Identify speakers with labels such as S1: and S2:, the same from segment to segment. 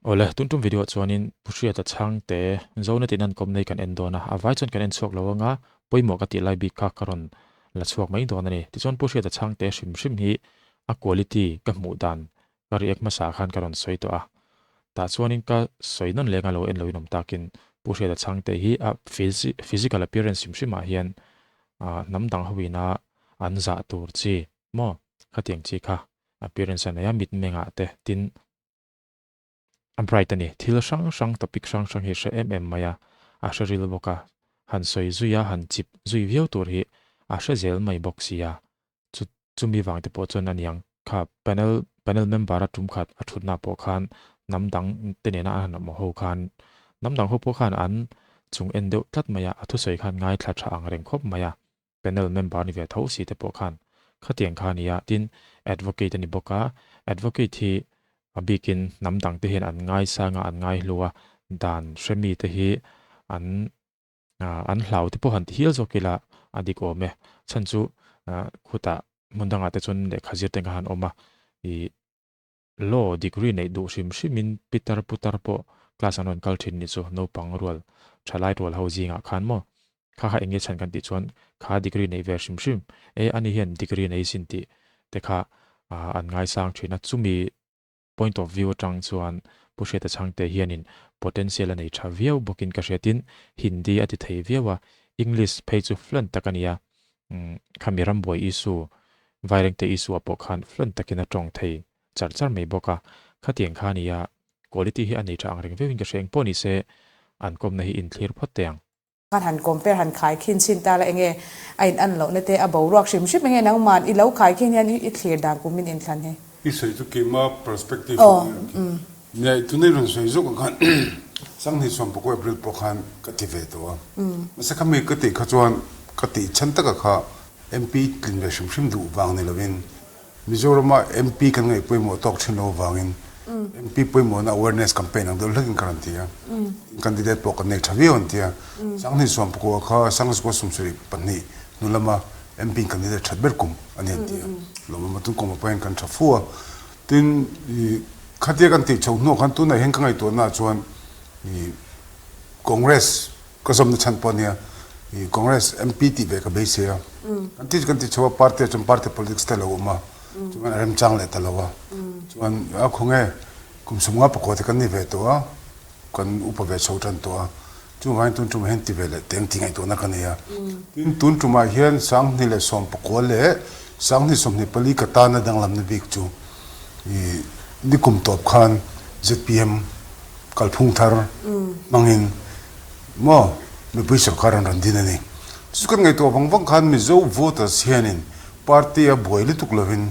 S1: Awle, tun tum video ah chuanin Pu Hriata chhangte Zonet in an kawm nei kan en dawn a, a vai chuan kan en chhuak lo anga pawimawh ka tih lai bik kha ka rawn la chhuak mai dawn a ni. Tichuan Pu Hriata chhangte hrim hrim hi a quality ka hmuh dan ka react hmasa khan ka rawn sawi tawh a, tah chuanin ka sawi nawn leng a lo en lo in awm takin Pu Hriata chhangte hi a physical appearance hrim hrim ah hian hnam dang ho ina an zah tur chi maw khatiang chi kha appearance a nei a, mitmengah te tin A bright a ni. Thil hrang hrang, topic hrang hrang hi hre em em mai a, a hre ril bawk a. Han sawi zui a, han chip zui viau tur hi a hre zel mai bawk si a. Chu chumi vang te pawh chuan a niang kha panel panel member a tum khat a thutna pawh khan hnam dang te nena a han awm ho khan hnam dang ho pawh khan an chung en deuh tlat mai a, a thusawi khan ngaithla tha ang reng khawp mai a. Panel member ni ve tho si te pawh khan khatiang kha a ni a, tin advocate a ni bawk a, advocate hi a bikin hnam dang te hian an ngaisang a, an ngaihlu a, dan hre mi te hi an an hlau te pawh han ti hial zawk ila a dik awm e, chhan chu khutah hmun dangah te chuan lehkha zir te kha han awm a, ih Law degree neih duh hrim hrimin pitar putar pawh class an rawn kal thin ni chu naupang rual thalai rual ho zingah khan maw kha kha eng nge chhan kan tih chuan kha degree neih ve hrim hrim e ani hian degree nei sin tih te kha an ngaisang thin a chumi point of view atang chuan Pu Hriata Chhangte hianin potential a nei tha viau bawkin ka hriatin Hindi a ti thei viau a English phei chu fluent tak a nia Khami rambuai issue, Vairengte issue ah pawh khan fluent takin a tawng thei char char mai bawk a, khatiang kha nia quality hi a nei tha ang reng viauin ka hria engpawh ni se an kawmna hi inthlir phawt teh ang.
S2: Khan han compare han khai khin chin ta la enge a in an lohna te a boruak hrim hrim enge nangman i lo khai khin hian i thlir dan kum in inthlan hi.
S3: I sawi chu keima perspective a ni ang ki. Nia i tunei rawn sawi zawk ang khan Sanghni chuan Pawkaw April pawh khan ka ti ve tawh a. Mahse kha mi ka tih kha chuan ka tih chhan taka kha MP tlin ve hrim hrim duh vang ni lovin Mizorama MP kan ngaih pawimawh tawk thin lo avangin MP pawimawhna awareness campaign ang deuh hlekin ka rawn ti a. Candidate pawh kan nei tha viau an ti a. Sanghni chuan Pawkaw kha Sanghni 72 hnu lama MP candidate that ber kum a ni an ti a. Lawmawm a tun kum ah pawh hian kan tha fu a. Tin, khatia kan tih chhoh hnuah khan tunah hian ka ngaihtuahnaah chuan Congress ka zawmna chhan pawh a nia, Congress MP tih ve ka beisei a. Kan tih chu kan tih chho a, party ah chuan party politics te a lo awm a, chuan a remchang leh ta lo a. Chuan a khawnge kum 50 pakua te kan ni ve tawh a, kan upa ve chho tan tawh a. Chuvangin tun tumah hian ti ve leh teng tih ngaihtuahna ka nei a. Tin, tun tumah hian 2019 leh 2024 ka tana danglamna bik chu i nikum tawp khan zpm kalphung thar hmangin maw mipui sorkar an rawn din a ni. Chu kan ngaihtuah vang vang khan Mizo voters hianin party a buai lutuk lovin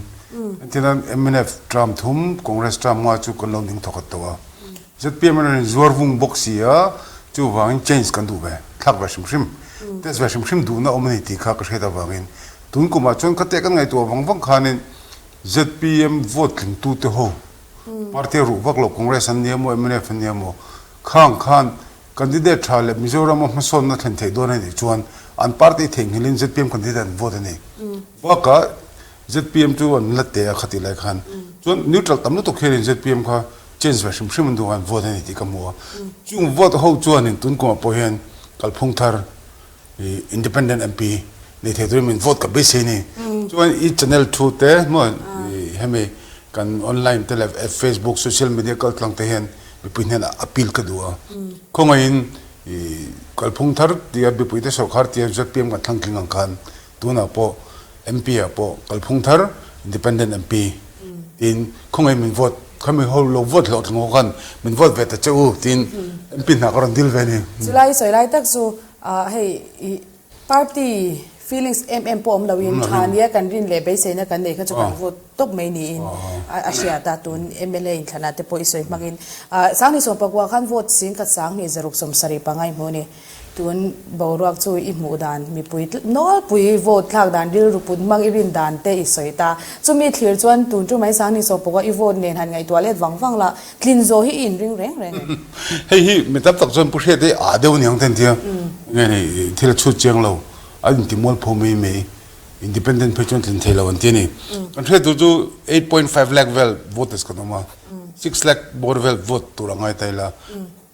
S3: entirnan mnf term thum, Congress term nga chu kan lo ning thawkhat tawh a. Zpm an rawn zuar vung bawk si a, chuvangin change kan duh ve, thlak ve hrim hrim, test ve hrim hrim duhna awm a ni tih kha ka hriat avangin tun kumah chuan khate kan ngaihtuah vang vang khanin zpm vote tlingtute ho party a ruh vak lo Congress an nia maw mnf an nia maw khang khan candidate tha leh Mizoram a hmasawnna thlen theih dawn a nih chuan an party theihnghilhin zpm candidate an vote a ni. Bakah Zpm chu an la teh a khatih lai khan chuan neutral tam lutuk hianin zpm kha change ve hrim hrim an duh a, an vote a ni tih ka hmu a. Chung vote ho chuanin tun kumah pawh hian kalphung thar ih independent MP nei thei turin min vote ka beisei a ni. Chuan i channel thu te maw ih hemi kan online te leh facebook social media kal tlang te hian mipui hnenah appeal ka duh a. Khawngaihin ih kalphung thar tia mipui te sawrkhar tia zpm kan thlang tling ang khan Tunah pawh MP ah pawh kalphung thar Independent MP tiin khawngaih min vote khami ho lo vote hlawh tling ho khan min vote ve ta che u tiin MP hna ka rawn dil ve a ni.
S2: Chulai sawi lai tak chu hei i party feelings em em pawh awm loin tha nia kan rin leh beiseina kan nei kha chu kan vote tawp mai niin a hriat a, tun mla inthlanah te pawh i sawi hmangin 2019 khan vote 10,167 i hmu a ni. Tun boruak chu i hmuh dan, mipui nawlpui vote thlak dan, rilru put hmang i rin dan te i sawi ta. Chumi thlir chuan tun chu mai sang ni sawh pawka i vote nen han ngaihtuah let vang vang la, tlin zawh hi i inring reng reng em?
S3: Hei hi mi tam tak chuan Pu Hriat hi aa deuh aniang ten tia nge ni thil a chhut chiang lo, a inti mualpho mai mai, independent phei chuan tlin thei lo an ti a ni. Kan hriat tur chu 8.5 lakh vel voters kan awm a. 6 lakh bawr vel vote tur a ngai ta ila,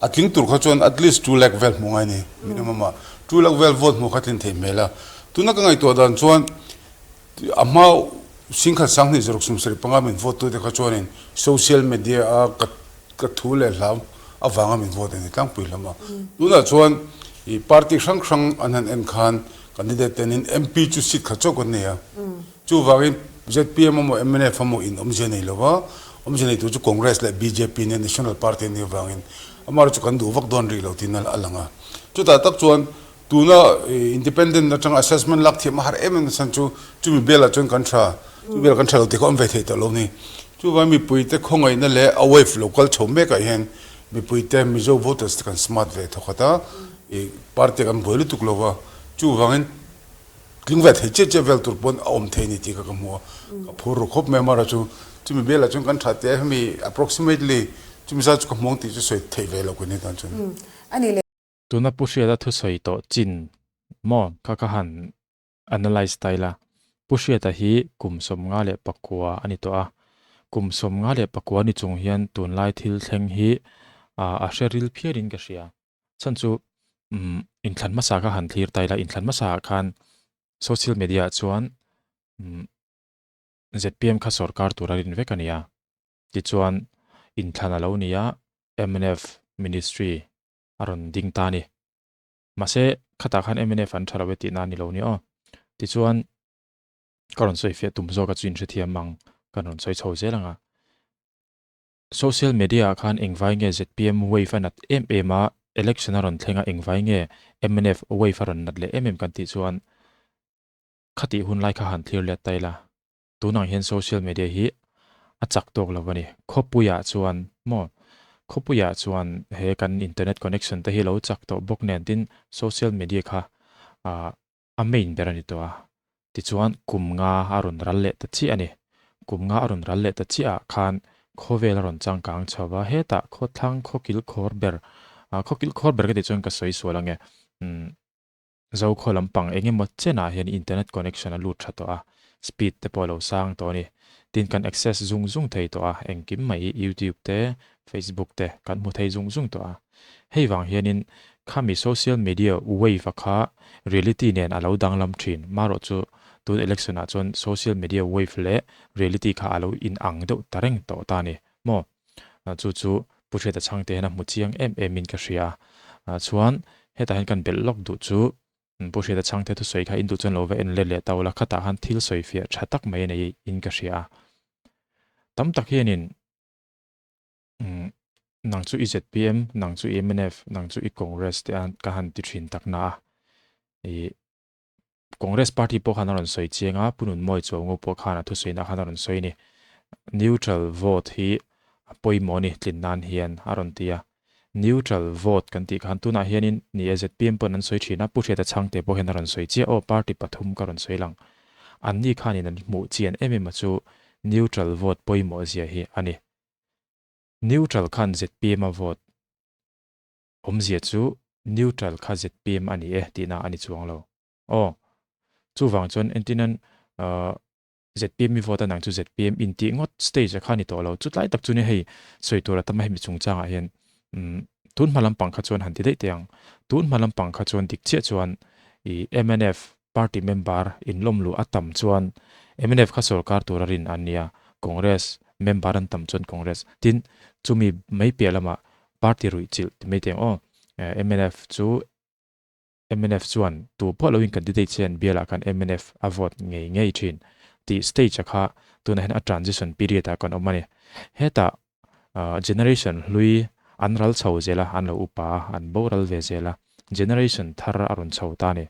S3: a tling tur kha chuan at least 2 lakh vel hmuh ngai ni minimum ah. 2 lakh vel vote hmuh kha tlin theih hmel a. Tuna ka ngaihtuah dan chuan a hma singkhat 2000 675 min vote tute kha chuanin social media a ka ka thu leh hlau avanga min vote a ni tlangpui hlawm a. Tunah chuan ih party hrang hrang an han en khan candidate tenin MP chu seat khat chauh kan nei a. Chuvangin zpm emaw mnf emaw in awmzia nei lo va, awmzia nei tur chu Congress leh bjp nia National Party an nih avangin amaherawhchu chu kan duh vak dawn rih lo tiin a lang a. Chutah tak chuan tuna independent atanga assessment lak thiam a har em em nachhan chu chumi bialah chuan kan tha, chumi bialah kan tha lo tih kha awm ve thei tawh lo ni. Chuvangin mipuite khawngaihna leh a wave lo kal chho mekah hian mipuite Mizo voters te kan smart ve thawkhat a, ih party kan buai lutuk lo va, chuvangin Tling ve thei chiah chiah vel tur pawn a awm thei a ni tih kha ka hmu a, ka phur ru khawp mai a mara chu chumi bialah chuan kan tha teh a hemi approximately chumi zat chu ka hmuang tih chu sawi theih ve loh ka ni tan chuan.
S2: A ni le.
S1: Tuna Pu Hriata thusawi tawh chin maw kha ka han analyse ta ila, Pu Hriata hi kum 59 a ni tawh a, kum 59 ni chung hian tunlai thil thleng hi a hre ril phianin ka hria. Chhan chu umm inthlan hmasa kha han thlir ta ila, inthlan hmasa ah khan social media ah chuan umm zpm kha sorkar tur a rin vek a ni a, tichuan inthlan a lo ni a, mnf ministry a rawn ding ta a ni. Mahse khatah khan mnf an tha lo e tihna a ni lo ni aw. Tichuan ka rawn sawi fiah tum zawk a chu inhrethiam ang kan rawn sawi chho zel ang a. Social media ah khan engvai nge zpm wave a nat em em a, election a rawn thleng a engvai nge mnf wave a rawn nat leh em em kan tih chuan khatih hun lai kha han thlir let ta ila, tunang hian social media hi a chak tawk lo a ni. Khawpuiah chuan maw khawpuiah chuan he kan internet connection te hi lo chak tawh bawk nen tin social media kha ah A main ber a ni tawh a, tichuan kum nga a rawn ral leh ta chiah a ni. Kum nga a rawn ral leh ta chiah ah khan khawvel a rawn changkang chho va, hetah khawthlang khawkil khawr ber, khawkil khawr ber ka tih chuan ka sawi sual ange, umm Zokhaw lampang eng emaw chenah hian internet connection a lut tha tawh a, speed te pawh a lo sang tawh a ni. Tin kan access zung zung thei tawh a, engkim mai YouTube te, Facebook te kan hmu thei zung zung tawh a. Hei vang hianin khami social media wave a kha reality nen a lo danglam thin. Marawh chu tun election ah chuan social media wave leh reality kha a lo in ang deuh ta reng tawh ta a ni maw? Chu chu Pu Hriata Chhangte hian a hmu chiang em em in ka hria a. Chuan hetah hian kan belh lawk duh chu Pu Hriata Chhangte thusawi kha in duh chuan lo va en let leh ta ula khatah khan thil sawifiah tha tak mai a nei in ka hria a. Tam tak hianin Umm nang chu i zpm, nang chu i mnf, nang chu i Congress te a ka han ti thin tak na a. Ih Congress party pawh khan a rawn sawi chiang a, Pu Nunmawi Chuango pawh khan a thusawiin ah khan a rawn sawi a ni. Neutral vote hi a pawimawh a ni tlin nan hian a rawn ti a. Neutral vote kan tih khan tunah hianin ni e zpm pawn an sawi thin a, Pu Hriata Chhangte pawh hian a rawn sawi chiah aw party pathum ka rawn sawi lang. Anni khanin an hmuh chian em em a chu neutral vote pawimawh zia hi a ni. Neutral khan zpm a vote awmzia chu neutral kha zpm a ni e tihna a ni chuang lo. Aw. Chuvang chuan entirnan zpm i vote a nang chu zpm intih ngawt stage a kha ni tawh lo. Chutlai tak chu nia hei sawi tur a tam a hemi chungchangah hian umm tun hma lampang kha chuan han ti daih teh ang. Tun hma lampang kha chuan dik chiah chuan ih mnf Party member inlawm luh a tam chuan mnf kha sorkar tura rin an nia, Congress member an tam chuan Congress. Tin, chumi mai piah lamah party ruih chilh ti mai teng aw. Mnf chu mnf chuan tu pawh loin candidate che an bialah khan mnf a vote ngei ngei thin tih stage a kha tunah hian a transition period ah kan awm a ni. Hetah Generation hlui an ral chho zel a, an lo upa a, an boral ve zel a, generation thar a rawn chho ta a ni.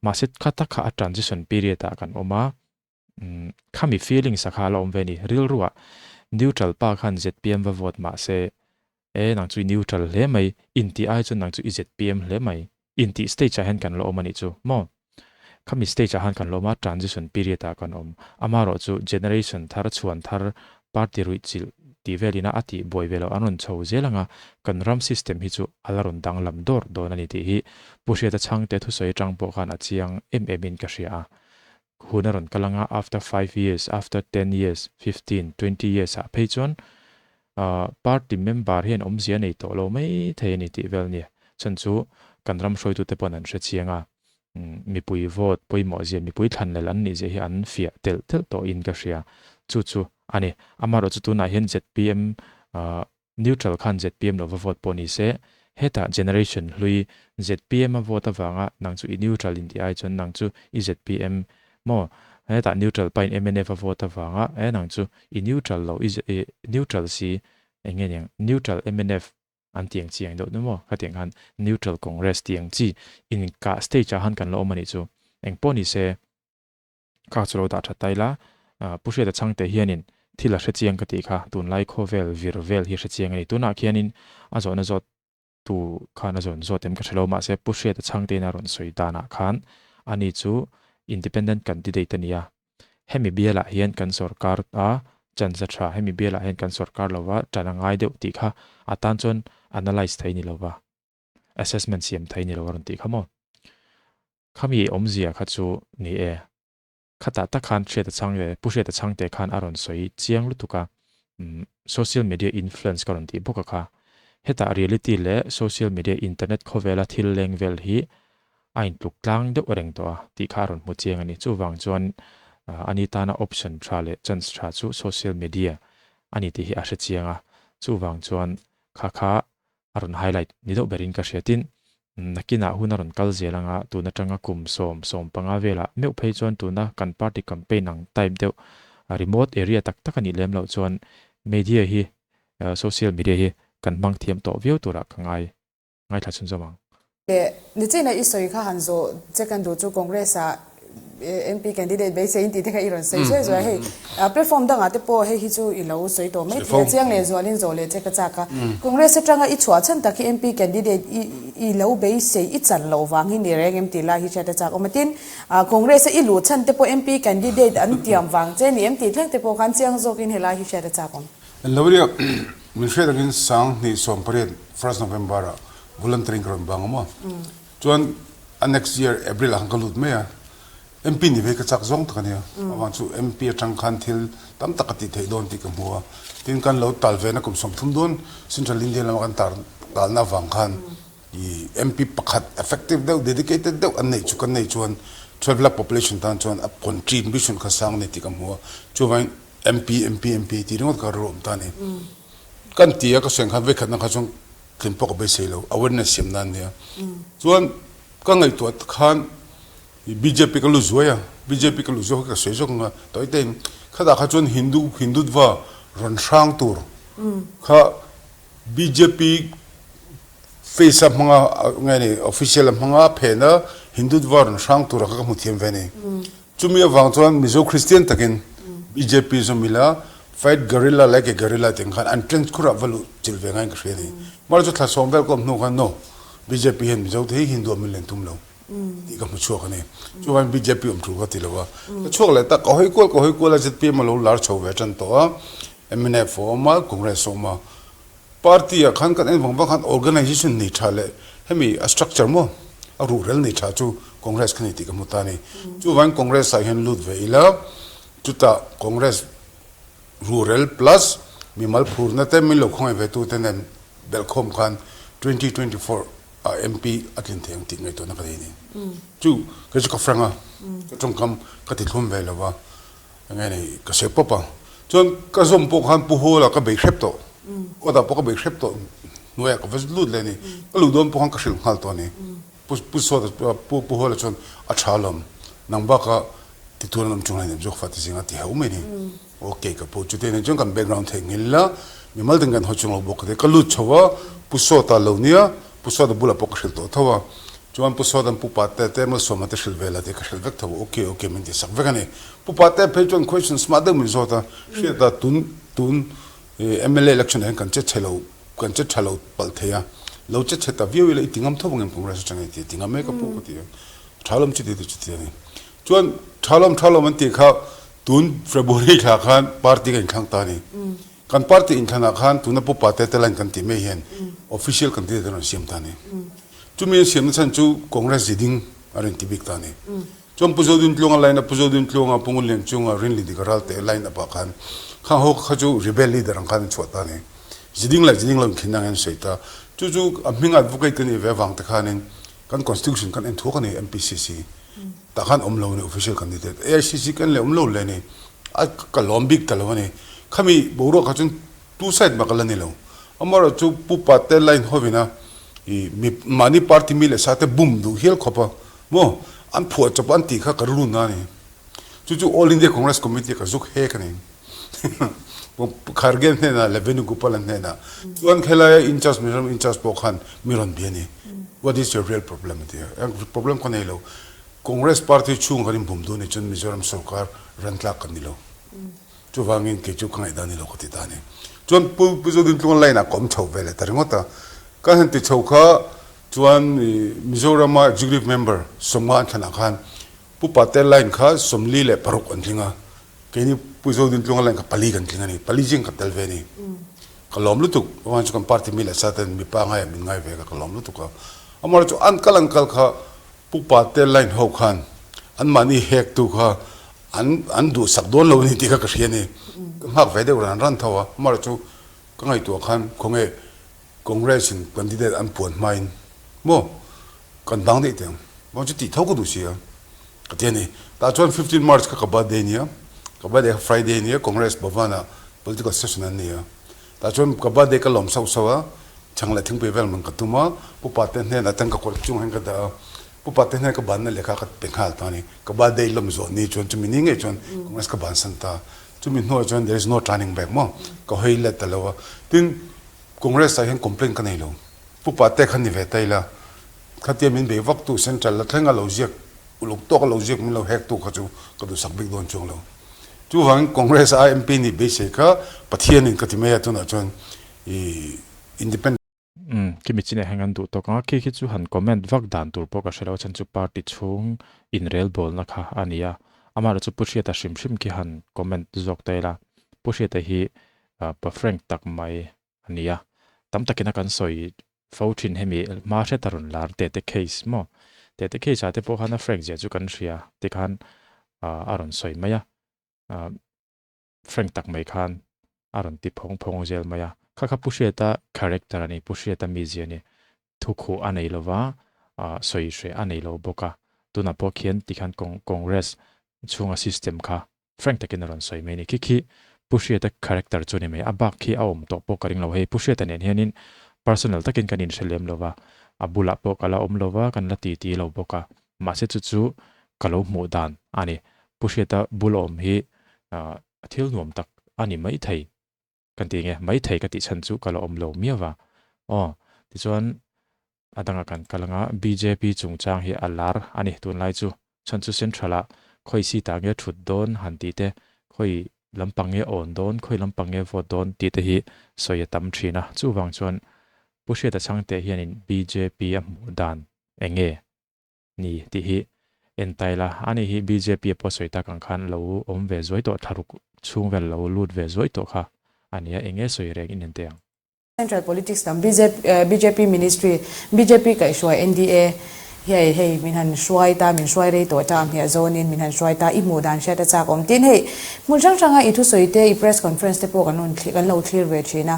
S1: Mahse kha tak kha a transition period ah kan awm a, khami feelings a kha a la awm ve a ni. Rilruah neutral pa khan zpm va vote mahse, e nang chu i neutral hle mai, intih ai chuan nang chu i zpm hle mai. Intih stage ah hian kan la awm a nih chu maw? Khami stage ah khan kan la awm a, transition period ah kan awm. Amaherawh chu generation thar, chhuan thar, party ruih chilh tih vel ina a tih buai ve loh an rawn chho zel ang a, kan ram system hi chu a la rawn danglam dawr dawn a ni tih hi Pu Hriata Chhangte thusawi atang pawh khan a chiang em em in ka hria a. Hun a rawn kal ang a, after 5 years, after 10 years, 15, 20 years ah phei chuan. Party member hian awmzia a nei tawh lo mai thei a ni tih vel a ni. Chhan chu kan ram hruaitute paw'n an hre chiang a, mipui vote pawimawh zia, mipui thlanlel an nih zia hi an fiah telh telh tawhin ka hria. Chu chu a ni. Amaherawhchu tunah hian zpm Neutral khan zpm lova vote pawh ni se, hetah generation hlui zpm a vote avanga nang chu i neutral in tih ai chuan nang chu i zpm maw? Hetah neutral pain mnf a vote avanga e nang chu i neutral lo i neutral si eng nge niang neutral mnf an ti ang chi ang deuh nu maw? Khatiang khan neutral congress ti ang chi inkah stage ah khan kan la awm a nih chu. Eng pawh ni se. Kha chu lo dah tha ta ila, Pu Hriata Chhangte hianin thil a hre chiang ka tih kha, tunlai khawvel vir vel hi hre chiang a ni. Tunah khianin a zawhna zawt tu khan a zawn zawt em ka hre lo, mahse Pu Hriata Chhangtein a rawn sawi danah khan ani chu Independent Candidate a ni a, hemi bialah hian kan sawrkar a chance a tha, hemi bialah hian kan sawrkar lova tan a ngai deuh tih kha a tan chuan analyse thei ni lova. Assessment siam thei ni lo a rawn tih kha maw? Khami awmzia kha chu ni e. Khatah tak khan Hriata Chhangte, Pu Hriata Chhangte khan a rawn sawi chiang lutuk a, umm social media influence ka rawn tih bawk a kha. Hetah reality leh social media internet khawvela thil leng vel hi a intluk tlang deuh reng tawh a tih kha a rawn hmu chiang a ni. Chuvang chuan ani tana option tha leh chance tha chu social media a ni tih hi a hre chiang a. Chuvang chuan kha kha a rawn highlight ni deuh berin ka hria. Tin, nakinah hun a rawn kal zel anga tun atanga kum 10, 15 velah meuh phei chuan tuna kan party campaign ang type deuh remote area tak tak a nih lem loh chuan media hi social media hi kan hmang thiam tawh viau turah ka ngai ngaithla chhunzawm ang.
S2: Leh nichina i sawi kha han zawh che kan duh chu Congress ah MP candidate beisei in tih te kha i rawn sawi zuai zuai a, hei platform dangah te pawh hei hi chu i lo sawi tawh mai thei a, chiang leh zualin zawh leh che ka chak a. Congress atanga i chhuah chhan tak hi MP candidate i i lo beisei i chan loh vang hi ni reng em tih lai hi hriat a chak awm a, tin Congress a i luh chhan te pawh MP candidate an tiam vang che ni em tih thleng te pawh khan chiang zawkin helai hi hriat a chak awm.
S3: Lo ria, min hriat angin 2018 first November ah Volunteering ka rawn bang a maw? Chuan a next year April ah khan ka lut mai a, MP ni ve ka chak zawng tak a nia. Avang chu MP atang khan thil tam tak ka tih theih dawn tih ka hmu a. Tin kan lo tal ve na kum 30 dawn Central India lama kan tar talna avang khan i MP pakhat effective deuh dedicated deuh an neih chu kan neih chuan 12 lakh population tan chuan a contribution kha sang a ni tih ka hmu a. Chuvangin MP MP MP tih ringawt kha rilru awm ta a ni. Kan ti a ka sawi ang khan vekhatna kha chuan Tlin pawh ka beisei lo, awareness siam nan nia. Chuan ka ngaihtuah khan bjp ka lu zuai a, bjp ka lu zuai kha ka sawi zawk ang a, tawi te in khatah kha chuan Hindu Hindutva rawn hrang tur kha bjp face a hmanga nge ni official a hmanga a phen a Hindutva rawn hrang tur a kha ka hmu thiam ve a ni. Chumi avang chuan Mizo Kristian takin bjp zawm ila Fight guerrilla like a guerrilla tih ang khan an trench khurah va luh chilh ve ngaiin ka hria a ni. Hmar chu thla 10 vel ka awm hnu khan no, bjp hian Mizo te hi Hindu ah min len tum lo tih ka hmu chhuak a ni. Chuvangin bjp awm thu ka ti lo a. Ka chhuak leh tak, ka hawi kual ka hawi kual a zpm a lo lar chho ve tan tawh a, mnf a awm a, Congress a awm a. Party ah khan kan en vang vang khan organisation nei tha leh hemi a structure maw a ruhrel nei tha chu Congress kha ni tih ka hmu ta a ni. Chuvangin Congress ah hian lut ve ila chutah Congress ruhrel plus mimal phurna te min lo khawngaih ve tu te nen belhkhawm khan 2024 ah MP a tlin thei ang tih ngaihtuahna ka nei a ni. Chu kei chu ka frank a, ka tawngkam ka ti thlum ve lo va. Enge ni ka sawi pawp ang. Chuan ka zawm pawh khan Pu Hawla ka bei hrep tawh. Kawtah pawh ka bei hrep tawh hnuaiah ka va lut leh a ni. Ka luh dawn pawh khan ka hrilh nghal tawh a ni. Pu Pu Sawta Pu Pu Hawla chuan a tha alawm. Nang baka ti tur an awm chung hleinem zawk fate zinga ti hauh mai a ni. Ok ka pu chutiang nen chuan kan background theih nghil la mimal ten kan haw chung lo bawk ka ti. Ka lut chho a Pu Sawta lo nia Pu Sawta bulah pawh ka hrilh tawh tho a. Chuan Pu Sawtan Pu Pate te Malsawma te hrilh ve la tih ka hrilh vek tho a, ok ok min ti sak vek a ni. Pu Pate phei chuan question smart deuh min zawt a, hriat a tun tun mla election ah hian kan che chhe lo kan che tha lo palh thei a, lo che chhe ta viau ila i ti ngam tho ang em Congress atang i ti a, ti ngam mai ka pu ka ti a, tha lawm chuti ti chuti a ni. Chuan tha lawm tha lawm an tih kha tun February thla khan party ka inthlang ta a ni. Kan party inthlanah khan tuna Pu Pate te line kan tih mai hian official candidate an rawn siam ta a ni. Chumi an siamna chhan chu Congress ziding a rawn ti bik ta a ni. Chuan Pu Zodintluanga line a Pu Zodintluanga, Pu Ngunlianchunga, Rinli Dika Ralte line up ah khan khang ho kha chu rebel leader ang khan an chhuah ta a ni. Ziding leh ziding lo inkhin angin an sawi ta. Chu chu a hming advocate ka nih ve avang te khanin kan constitution kan en thuak a ni MPCC tah khan awm lo a ni official candidate. AICC kan leh awm lo le a ni. A ka lawm bik ta lo a ni. Khami boruak kha chuan two side mah ka la ni lo. Amaherawhchu Pu Pate line hovina ih mi mahni party mi leh sa te bum duh hial khawp a maw an phuah chawp a an tih kha ka rilru na a ni. Chu chu All India Congress Committee ka zuk hek a ni. Kharge hnenah leh Venugopal-a hnenah chuan khelaia in-charge Mizoram in-charge pawh khan mi rawn bia a ni. What is your real problem a ti a. Eng problem ka nei lo. Congress party chhung kan inbum duh a nih chuan Mizoram sorkar ran tlak kan ni lo. Chuvangin kei chu ka ngaihdan ni lo ka ti ta a ni. Chuan Pu Pu Zodintlunga line ah ka awm chho ve leh ta ringawt a. Ka han ti chho kha chuan Mizorama executive member sawmnga an thlanah khan Pu Patel line kha 46 an tling a, keini Pu Zodintlunga line kha pali kan tling a ni, pali zing ka tel ve a ni. Ka lawm lutuk, chuan chu kan party mi leh sa ten mipa ngaiah min ngai ve ka, ka lawm lutuk a. Amaherawhchu chu an kal an kal kha Pu Patel line ho khan anmahni hek tu kha an an duhsak dawn lo a ni tih kha ka hria a ni. Ka nghak ve deuh ran ran tho a, amaherawhchu ka ngaihtuah khan khawnge Congress in candidate an puan hmain maw kan dang daih teh ang, maw chu tih tho ka duh si a ka ti a ni. Tah chuan 15 March kha ka birthday a nia, ka birthday kha Friday a nia, Congress Bhavan ah political session an nei a. Tah chuan ka birthday ka lawm sauh sauh a, chhang leh thingpui vel man ka tum a, Pu Pate hnenah chuan ka kawr chung hian ka dah a, Pu Pate hnenah ka banna lehkha ka pe nghal ta a ni. Ka birthday lawm zawh ni chuan chumi ni ngei chuan Congress ka bansan ta. Chumi hnuah chuan there is no turning back maw, ka hawi let ta lo a. Tin, Congress ah hian complaint ka nei lo. Pu Pate kha ni ve ta ila, khatia min bei vak tu Central la thleng a lo ziak, uluk tawk a lo ziak min lo hek tu kha chu ka duhsak bik dawn chuang lo. Chuvangin Congress a MP nih beisei kha Pathianin ka ti mai a tunah chuan i Independent.
S1: Umm, khi mi chinah hian kan duh tawk ang a, khi khi chu han comment vak dan tur pawh ka hre lo a chhan chu party chhung inrelbawlna kha a ni a, amaherawhchu Pu Hriata hrim hrim khi han comment zawk ta ila, Pu Hriata hi pa frank tak mai a ni a, tam takin a kan sawi fo thin hemi hma hret a rawn lar tete case maw, tete case ah te pawh khan a frank zia chu kan hria tikhan a rawn sawi mai a, frank tak mai khan a rawn ti phawng phawng zel mai a, kha kha Pu Hriata character a ni, Pu Hriata mizia a ni, thukhuh a nei lova, sawi hreh a nei lo bawk a, tunah pawh khian tikhan Congress chhunga system kha frank takin a rawn sawi mai a ni. Khi khi Pu Hriata character chu a ni mai, a bak khi a awm tawh pawh ka ring lo. Hei Pu Hriata nen hianin personal takin kan inhre lem lo va, a bulah pawh ka la awm lo va, kan la titi lo bawk a, mahse chu chu ka lo hmuh dan a ni. Pu Hriata bul awm hi a thil nuam tak a ni maithei. Kan ti nge, maithei ka tih chhan chu ka la awm lo miau va. Aw, tichuan a dangah kan kal anga bjp chungchang hi a lar a ni tunlai chu. Chhan chu Central ah khawi seat ah nge thut dawn han tih te, khawi lampang nge awn dawn, khawi lampang nge vote dawn tih te hi sawi a tam thin a. Chuvang chuan Pu Hriata Chhangte hianin bjp a hmuh dan eng nge? Ni tih hi en ta ila, ani hi bjp a pawh sawi tak ang khan lo awm ve zuai tawh, thlaruk chhung vel lo lut ve zuai tawh kha a nia, eng nge sawi reng in en teh ang.
S2: Central Politics lam bjp Ministry, bjp kaihhruai NDA hiai hei min han hruai ta, min hruai rei tawh ta, hmiah zawnin min han hruai ta, i hmuh dan hriat a chak awm. Tin hei hmun hrang hranga i thusawi te, i press conference te pawh kan rawn kan lo thlir ve thin a.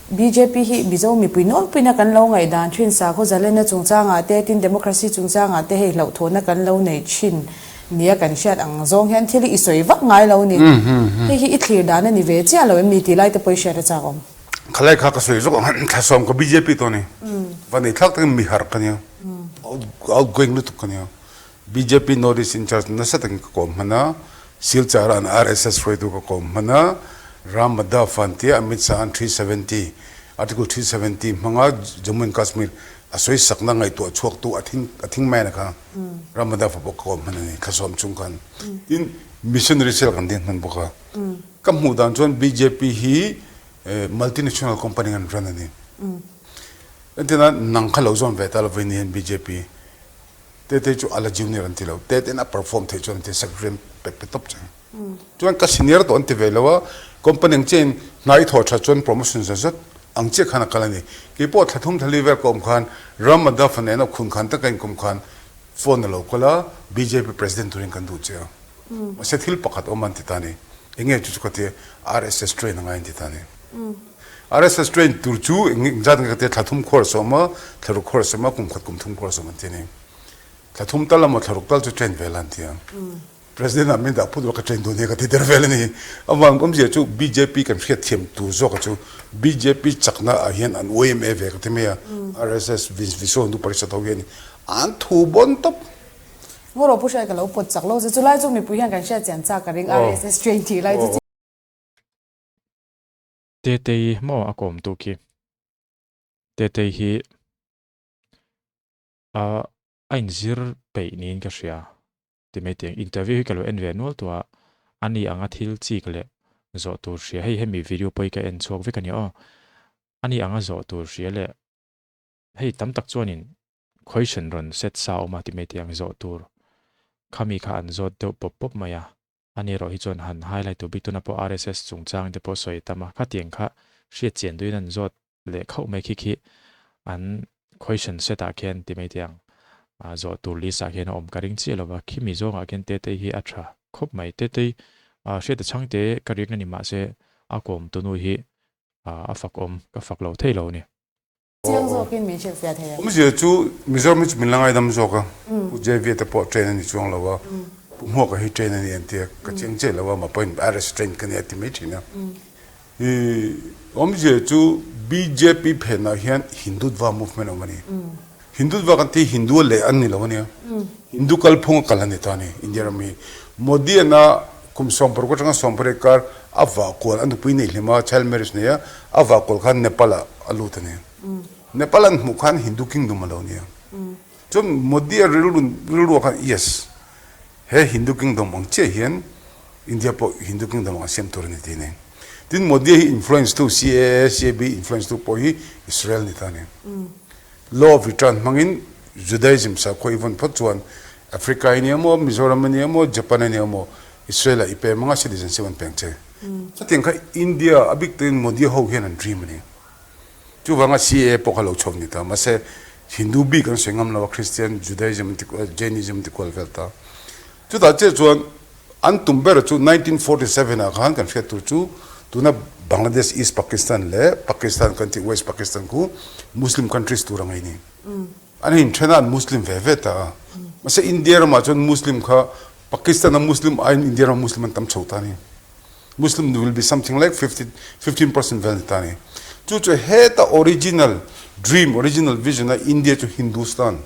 S2: Bjp hi Mizo mipui nawlpuina kan lo ngaihdan thin sakhaw zalenna chungchangah te, tin democracy chungchangah te hei hlauhthawhna kan lo nei thin nia kan hriat ang zawng hian thil hi i sawi vak ngai lo ni. Hei hi i thlir dan a ni ve chiah lo em ni tih lai te pawh i hriat a chak awm.
S3: Khalai kha ka sawi zawk ang thlasawm ka bjp tawh a ni. Va nei thlak takin mi harh ka nia. Outgoing lutuk ka nia. Bjp North East in-charge nasa takin ka kawm hman a, Silchar an RSS hruaitu ka kawm hman a, Ram Madhav an tia Amit Shah an 370, Article 370 hmanga Jammu and Kashmir a sawi sakna ngaihtuah chhuaktu a thing a thing mai a kha Ram Madhav a pawh ka kawm hman a ni thlasawm chung khan. Tin, missionary cell kan din hman bawk a. Ka hmuh dan chuan bjp hi multinational company an run a ni. Entirna nang kha lo zawn ve ta lovin hian bjp Tete chu a la junior an ti lo, Tete in a perform theih chuan an ti secretary an pe pe tawp che. Chuan ka senior tawh an ti ve lo a, company ang chiah in hna i thawh that chuan promotion zat zat ang chiah khan a kal a ni. Kei pawh thla thum thla li vel ka awm khan Ram Madhav a nena khun khan taka inkum khan phone a lo kal a, bjp president turin kan duh che a. Mahse thil pakhat awm an ti ta a ni. Enge chu chu ka ti a, RSS train a ngai an ti ta a ni. RSS train tur chu eng engzat nge ka tia thla thum khuar sawm a, thla ruk khuar sawm a, kum khat kum thum khuar sawm an ti a ni. Thla thum tal emaw thla ruk tal chu train ve la an ti a. President ah min dah phut rawh ka train dawn nia ka ti der vel a ni. Avang awmzia chu bjp kan hriat thiam tur zawk a chu bjp chakna ah hian an yma ve ka ti mai a, RSS, Vishwa Hindu Parishad ho hian an thu bawn tawp.
S2: Ngaw rawh Pu Hriat ka lo pawt chak lo che chulai chu mipui hian kan hriat chian chak ka ring RSS train tih lai chu.
S1: Tetei maw a kawm tu khi. Tetei hi a a inzir peih niin ka hria. Ti mai teng interview hi ka lo en ve nual tawh a, a ni anga thil chik leh zawh tur hria hei hemi video pawh hi ka en chhuak vek a ni aw. A ni anga zawh tur hria leh hei tam tak chuanin question rawn set sa a awm a ti mai teng zawh tur khami kha an zawt deuh pawp pawp mai a, ani erawh hi chuan han highlight tur bik tuna pawh RSS chungchang te pawh sawi tam a, khatiang kha hriat chian duhin an zawt leh khauh mai khi khi an question set ah khian ti mai teh ang ah zawh tur list ah khian a awm ka ring chiah lova khimi zawngah khian Tetei hi a tha khawp mai Tetei ah hriat a chhang te ka riak na ni mahse a kawm tunu hi ah a fak awm ka fak lo thei lo a ni.
S2: Chiang zawkin min hrilhfiah thei ang.
S3: Awmzia chu Mizoram hi chu min la ngaidam zawk a, Pu JV te pawh train a ni chuang lo a, Pu Hmuaka hi train a ni an ti a, ka chiang chiah lo a, mah pawhin RS train ka ni a ti mai thin a. I awmzia chu bjp phenah hian Hindutva movement a awm a ni. Hindutva kan tih hi Hindu a leh an ni lo a nia, Hindu kalphung a kal a ni ta a ni India ram hi. Modi-ana kum 60 atanga 80 kar a vah kual a nupui neih hlim a, child marriage nei a, a vah kual khan Nepal ah a lut a ni. Nepal an hmuh khan Hindu kingdom a lo nia. Chuan Modi-a rilru rilruah khan yes, he Hindu kingdom ang chiah hian India pawh Hindu kingdom ang a siam tur a ni tih a ni. Tin Modi-a hi influence tu CAA, CAB influence tu pawh hi Israel ni ta a ni. Law of return hmangin Judaism sakhua i vawn phawt chuan Africa i nia maw, Mizoram a nia maw, Japan a nia maw, Israel ah i pem anga citizenship an peng che. Chutiang kha India a bik takin Modi ho hian an dream a ni. Chuvanga CAA pawh kha lo chho ni ta. Mahse Hindu bik an sawi ngam lo a, Christian, Judaism an ti kual, Jainism an ti kual vel ta. Chutah chiah chuan an tum ber chu 1947 ah khan kan hriat tur chu tuna Bangladesh, East Pakistan leh Pakistan kan tih West Pakistan khu Muslim countries tur ang ei ni. An inthen a an Muslim ve ve ta a. Mahse India ramah chuan Muslim kha Pakistan a Muslim aiin India rama Muslim an tam chho ta a ni. Muslim will be something like 15% vel ni ta a ni. Chu chu heta original dream, original vision a India chu Hindustan,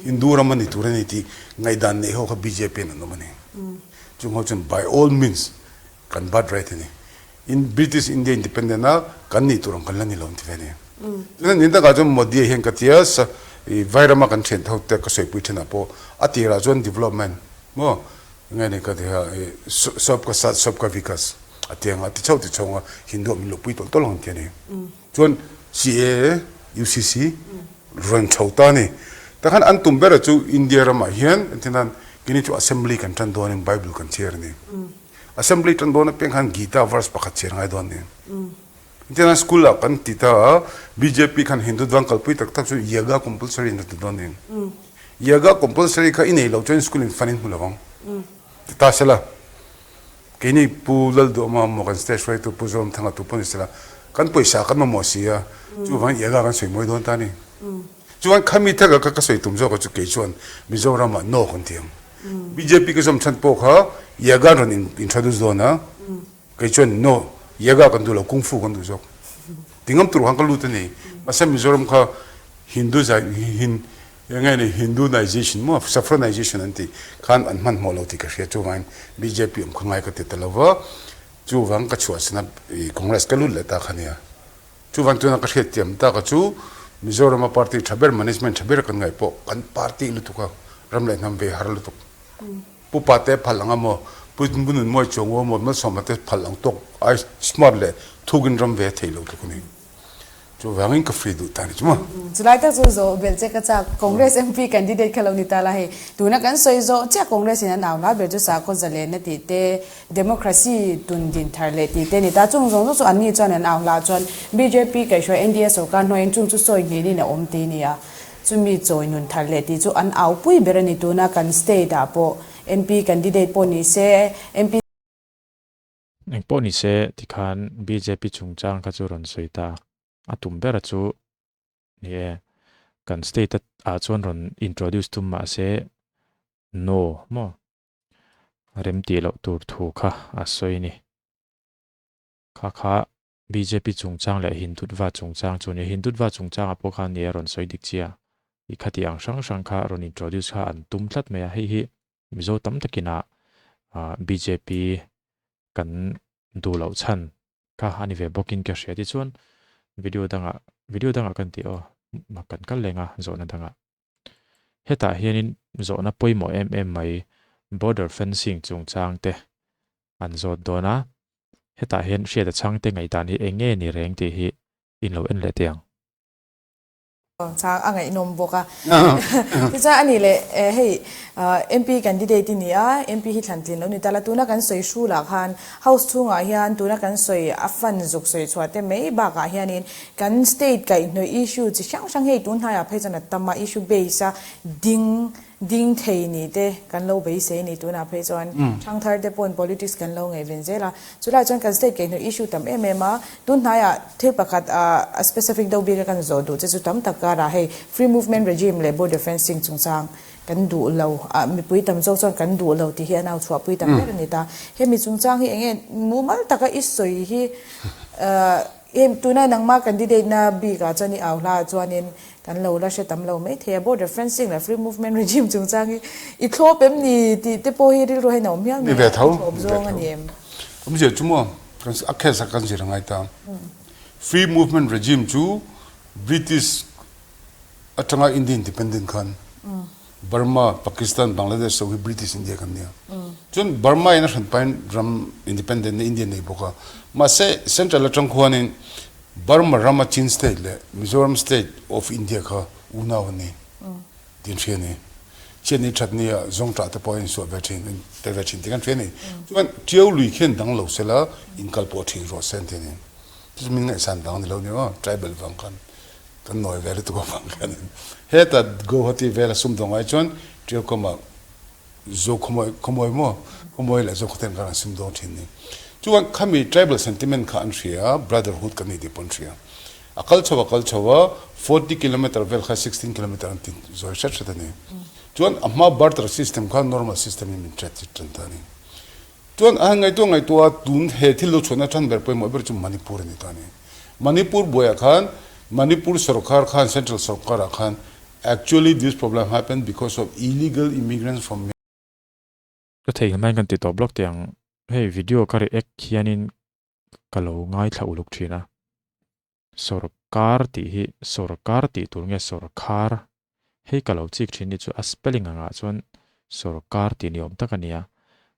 S3: Hindu ram a ni tur a ni tih ngaihdan neih ho kha bjp in an awm a ni. Chung ho chuan by all means kan birth right a ni. In British India independent a kan nih tur ang kan la ni lo an ti ve a ni. Chuan nin takah chuan Modi hian ka tia i Vairama kan thian ho te ka sawipui thinah pawh a tirah chuan development maw nge ni ka ti a i sab ka sat sab ka vikas a ti ang a ti chho ti chho ang a Hindu ah min luhpui tawlh tawlh ang an ti a ni. Chuan CAA, UCC rawn chho ta a ni. Takhan an tum ber chu India ramah hian entirnan kini chu assembly kan tan dawnin Bible kan chhiar a ni. Assembly tan dawn apiang khan Gita verse pakhat chhiar ngai dawn a ni. Entirnan school ah kan ti ta a, bjp khan Hindutva an kalpui tak tak chu Yoga compulsory an rawn ti dawn a ni. Yoga compulsory kha i nei loh chuan school in fund in hmu lo ang ti ta sela. Keini Pu Lalduhma maw kan state hruaitu Pu Zoramthanga tu pawh ni sela kan pawisa kan mamawh si a, chuvangin Yoga kan sawi mawi dawn ta a ni. Chuan khami thaka ka sawi tum zawk chu kei chuan Mizoramah no kan ti ang. Bjp ka zawm chhan pawh kha Yoga an rawn introduce dawn a, kei chuan no, Yoga kan duh lo, Kung Fu kan duh zawk. Ti ngam tur khan ka lut a ni. Mahse Mizoram kha Hindu zai hin eng nge ni Hindunization maw Saffronization an tih khan an hmanhmawh lo tih ka hria chuvangin bjp awm kha ngai ka ti ta lo va, chuvang ka chhuahsan a Congress ka lut leh ta kha nia. Chuvang tuna ka hriat thiam tak a chu Mizorama party tha ber management tha ber kan ngaih pawh kan party lutuk a, ram leh hnam ve har lutuk. Pu Pate phal ang a maw, Pu Nunmawi Chuangu a maw, Malsawma te phal ang tawk ai smart leh thukin ram ve a thei lo tluk a ni. Chuvangin ka free duh ta ni chu maw.
S2: Chulai tak chu zawh belh che ka chak. Congress MP candidate kha lo ni ta la hei. Tuna kan sawi zawh chiah Congress in an au lai ber chu sakhaw zalenna tih te, democracy tun din thar leh tih te ni ta. Chung zawng zawng chu anni chuan an au hlah chuan bjp kaihhruai NDA sorkar hnuaiin chung chu sawi nghenin a awm ti nia. Chumi chawi nun thar leh tih chu an au pui ber a ni. Tuna kan state ah pawh MP candidate pawh ni se MP.
S1: Engpawh ni se tikhan bjp chungchang kha chu rawn sawi ta. A tum bera chu ni e, kan state ah chuan rawn introduce tum mahse no maw rem tih loh tur thu kha a sawi ni. Kha kha bjp chungchang leh Hindutva chungchang chu ni. Hindutva chungchangah pawh khan ni e rawn sawi dik chiah. I khati ang hrang hrang kha rawn introduce kha an tum tlat mai a, hei hi Mizo tam takin a bjp kan duh loh chhan kha a ni ve bawkin ka hria. Tichuan video dangah video dangah kan tih aw kan kal leng a zawhna dangah. Hetah hianin zawhna pawimawh em em mai border fencing chungchang te an zawt dawn a, hetah hian hriata chhangte ngaihdan hi eng nge ni reng tih hi in lo en leh teh ang.
S2: Chang a ngaihnawm bawk a. Tichuan a nih leh hei MP candidate i ni a, MP hi thlan tlin lo ni ta la, tuna kan sawi hrulah khan House chhungah hian tuna kan sawi a fund zuk sawi chhuah te mai bakah hianin kan state kaihhnawih issue chi hrang hrang hei tun hnaiah phei chuan a tam a, issue base a ding Ding thei ni te kan lo beisei ni tunah phei chuan thangthar te pawn politics kan lo ngaihven zel a, chulai chuan kan state kaihhnawih issue tam em em a, tun hnaiah thil pakhat a specific deuh bik a kan zawh duh che chu tam tak karah hei free movement regime leh border fencing chungchang kan duh lo a, mipui tam zawk chuan kan duh lo tih hi an au chhuahpui tam ber a ni ta. Hemi chungchang hi eng nge mumal taka i sawi hi hei tuna nangma candidate na bikah chuan i au hla ah chuanin Kan lo la hre tam lo mai thei a, border fencing leh free movement regime chungchang hi i thlawp em ni tih te pawh hi rilru hian a awm hial mai a, i thlawp zawng a ni em?
S3: Awmzia chu maw, a case a kan zir a ngai ta. Free movement regime chu British atanga India independent khan Burma, Pakistan, Bangladesh ho hi British India kan nia. Chuan Burma in a hran pahin ram independent na India nei bawk a. Mahse central atang khuanin Burma rama Chin State leh Mizoram State of India kha unau an ni tih an hria a ni. Chhiat ni that nia zawngṭah te pawh a insuah ve ṭhin, in tel ve ṭhin tih kan hria a ni. Chuan Ṭiau lui khian dang lo sela inkal pawh ṭhin rawh se an ti a ni. Chu chu min ngaihsan vang a ni lo nia aw, tribal vang khan kan nawi ve lutuk avang khan heta Guwahati vela sumdawng ai chuan Ṭiau kamah Zo khawmawi khawmawi maw? Khawmawi leh Zo khawten khan an sim dawn thin ni. Chuan khami tribal sentiment kha an hria a, brotherhood kan ni tih pawh an hria. A kal chho a kal chho a, 40 kilometre vel kha 16 kilometre an ti zawi hret hret a ni. Chuan a hma barter system kha normal system in min hret chit tan ta a ni. Chuan a han ngaihtuah ngaihtuah a, tun he thil lo chhuahna tan ber pawimawh ber chu Manipur a ni ta a ni. Manipur buaiah khan Manipur sorkar khan central sorkarah khan Actually this problem happened because of illegal immigrants from
S1: Ka thei hmai kan ti tawp lawk teh ang, hei video ka react hianin ka lo ngaithla uluk thin a, sawrkar tih hi sawrkar tih tur nge sawrkhar hei ka lo chik thin ni chu a spelling angah chuan sawrkar tih ni awm tak a ni a,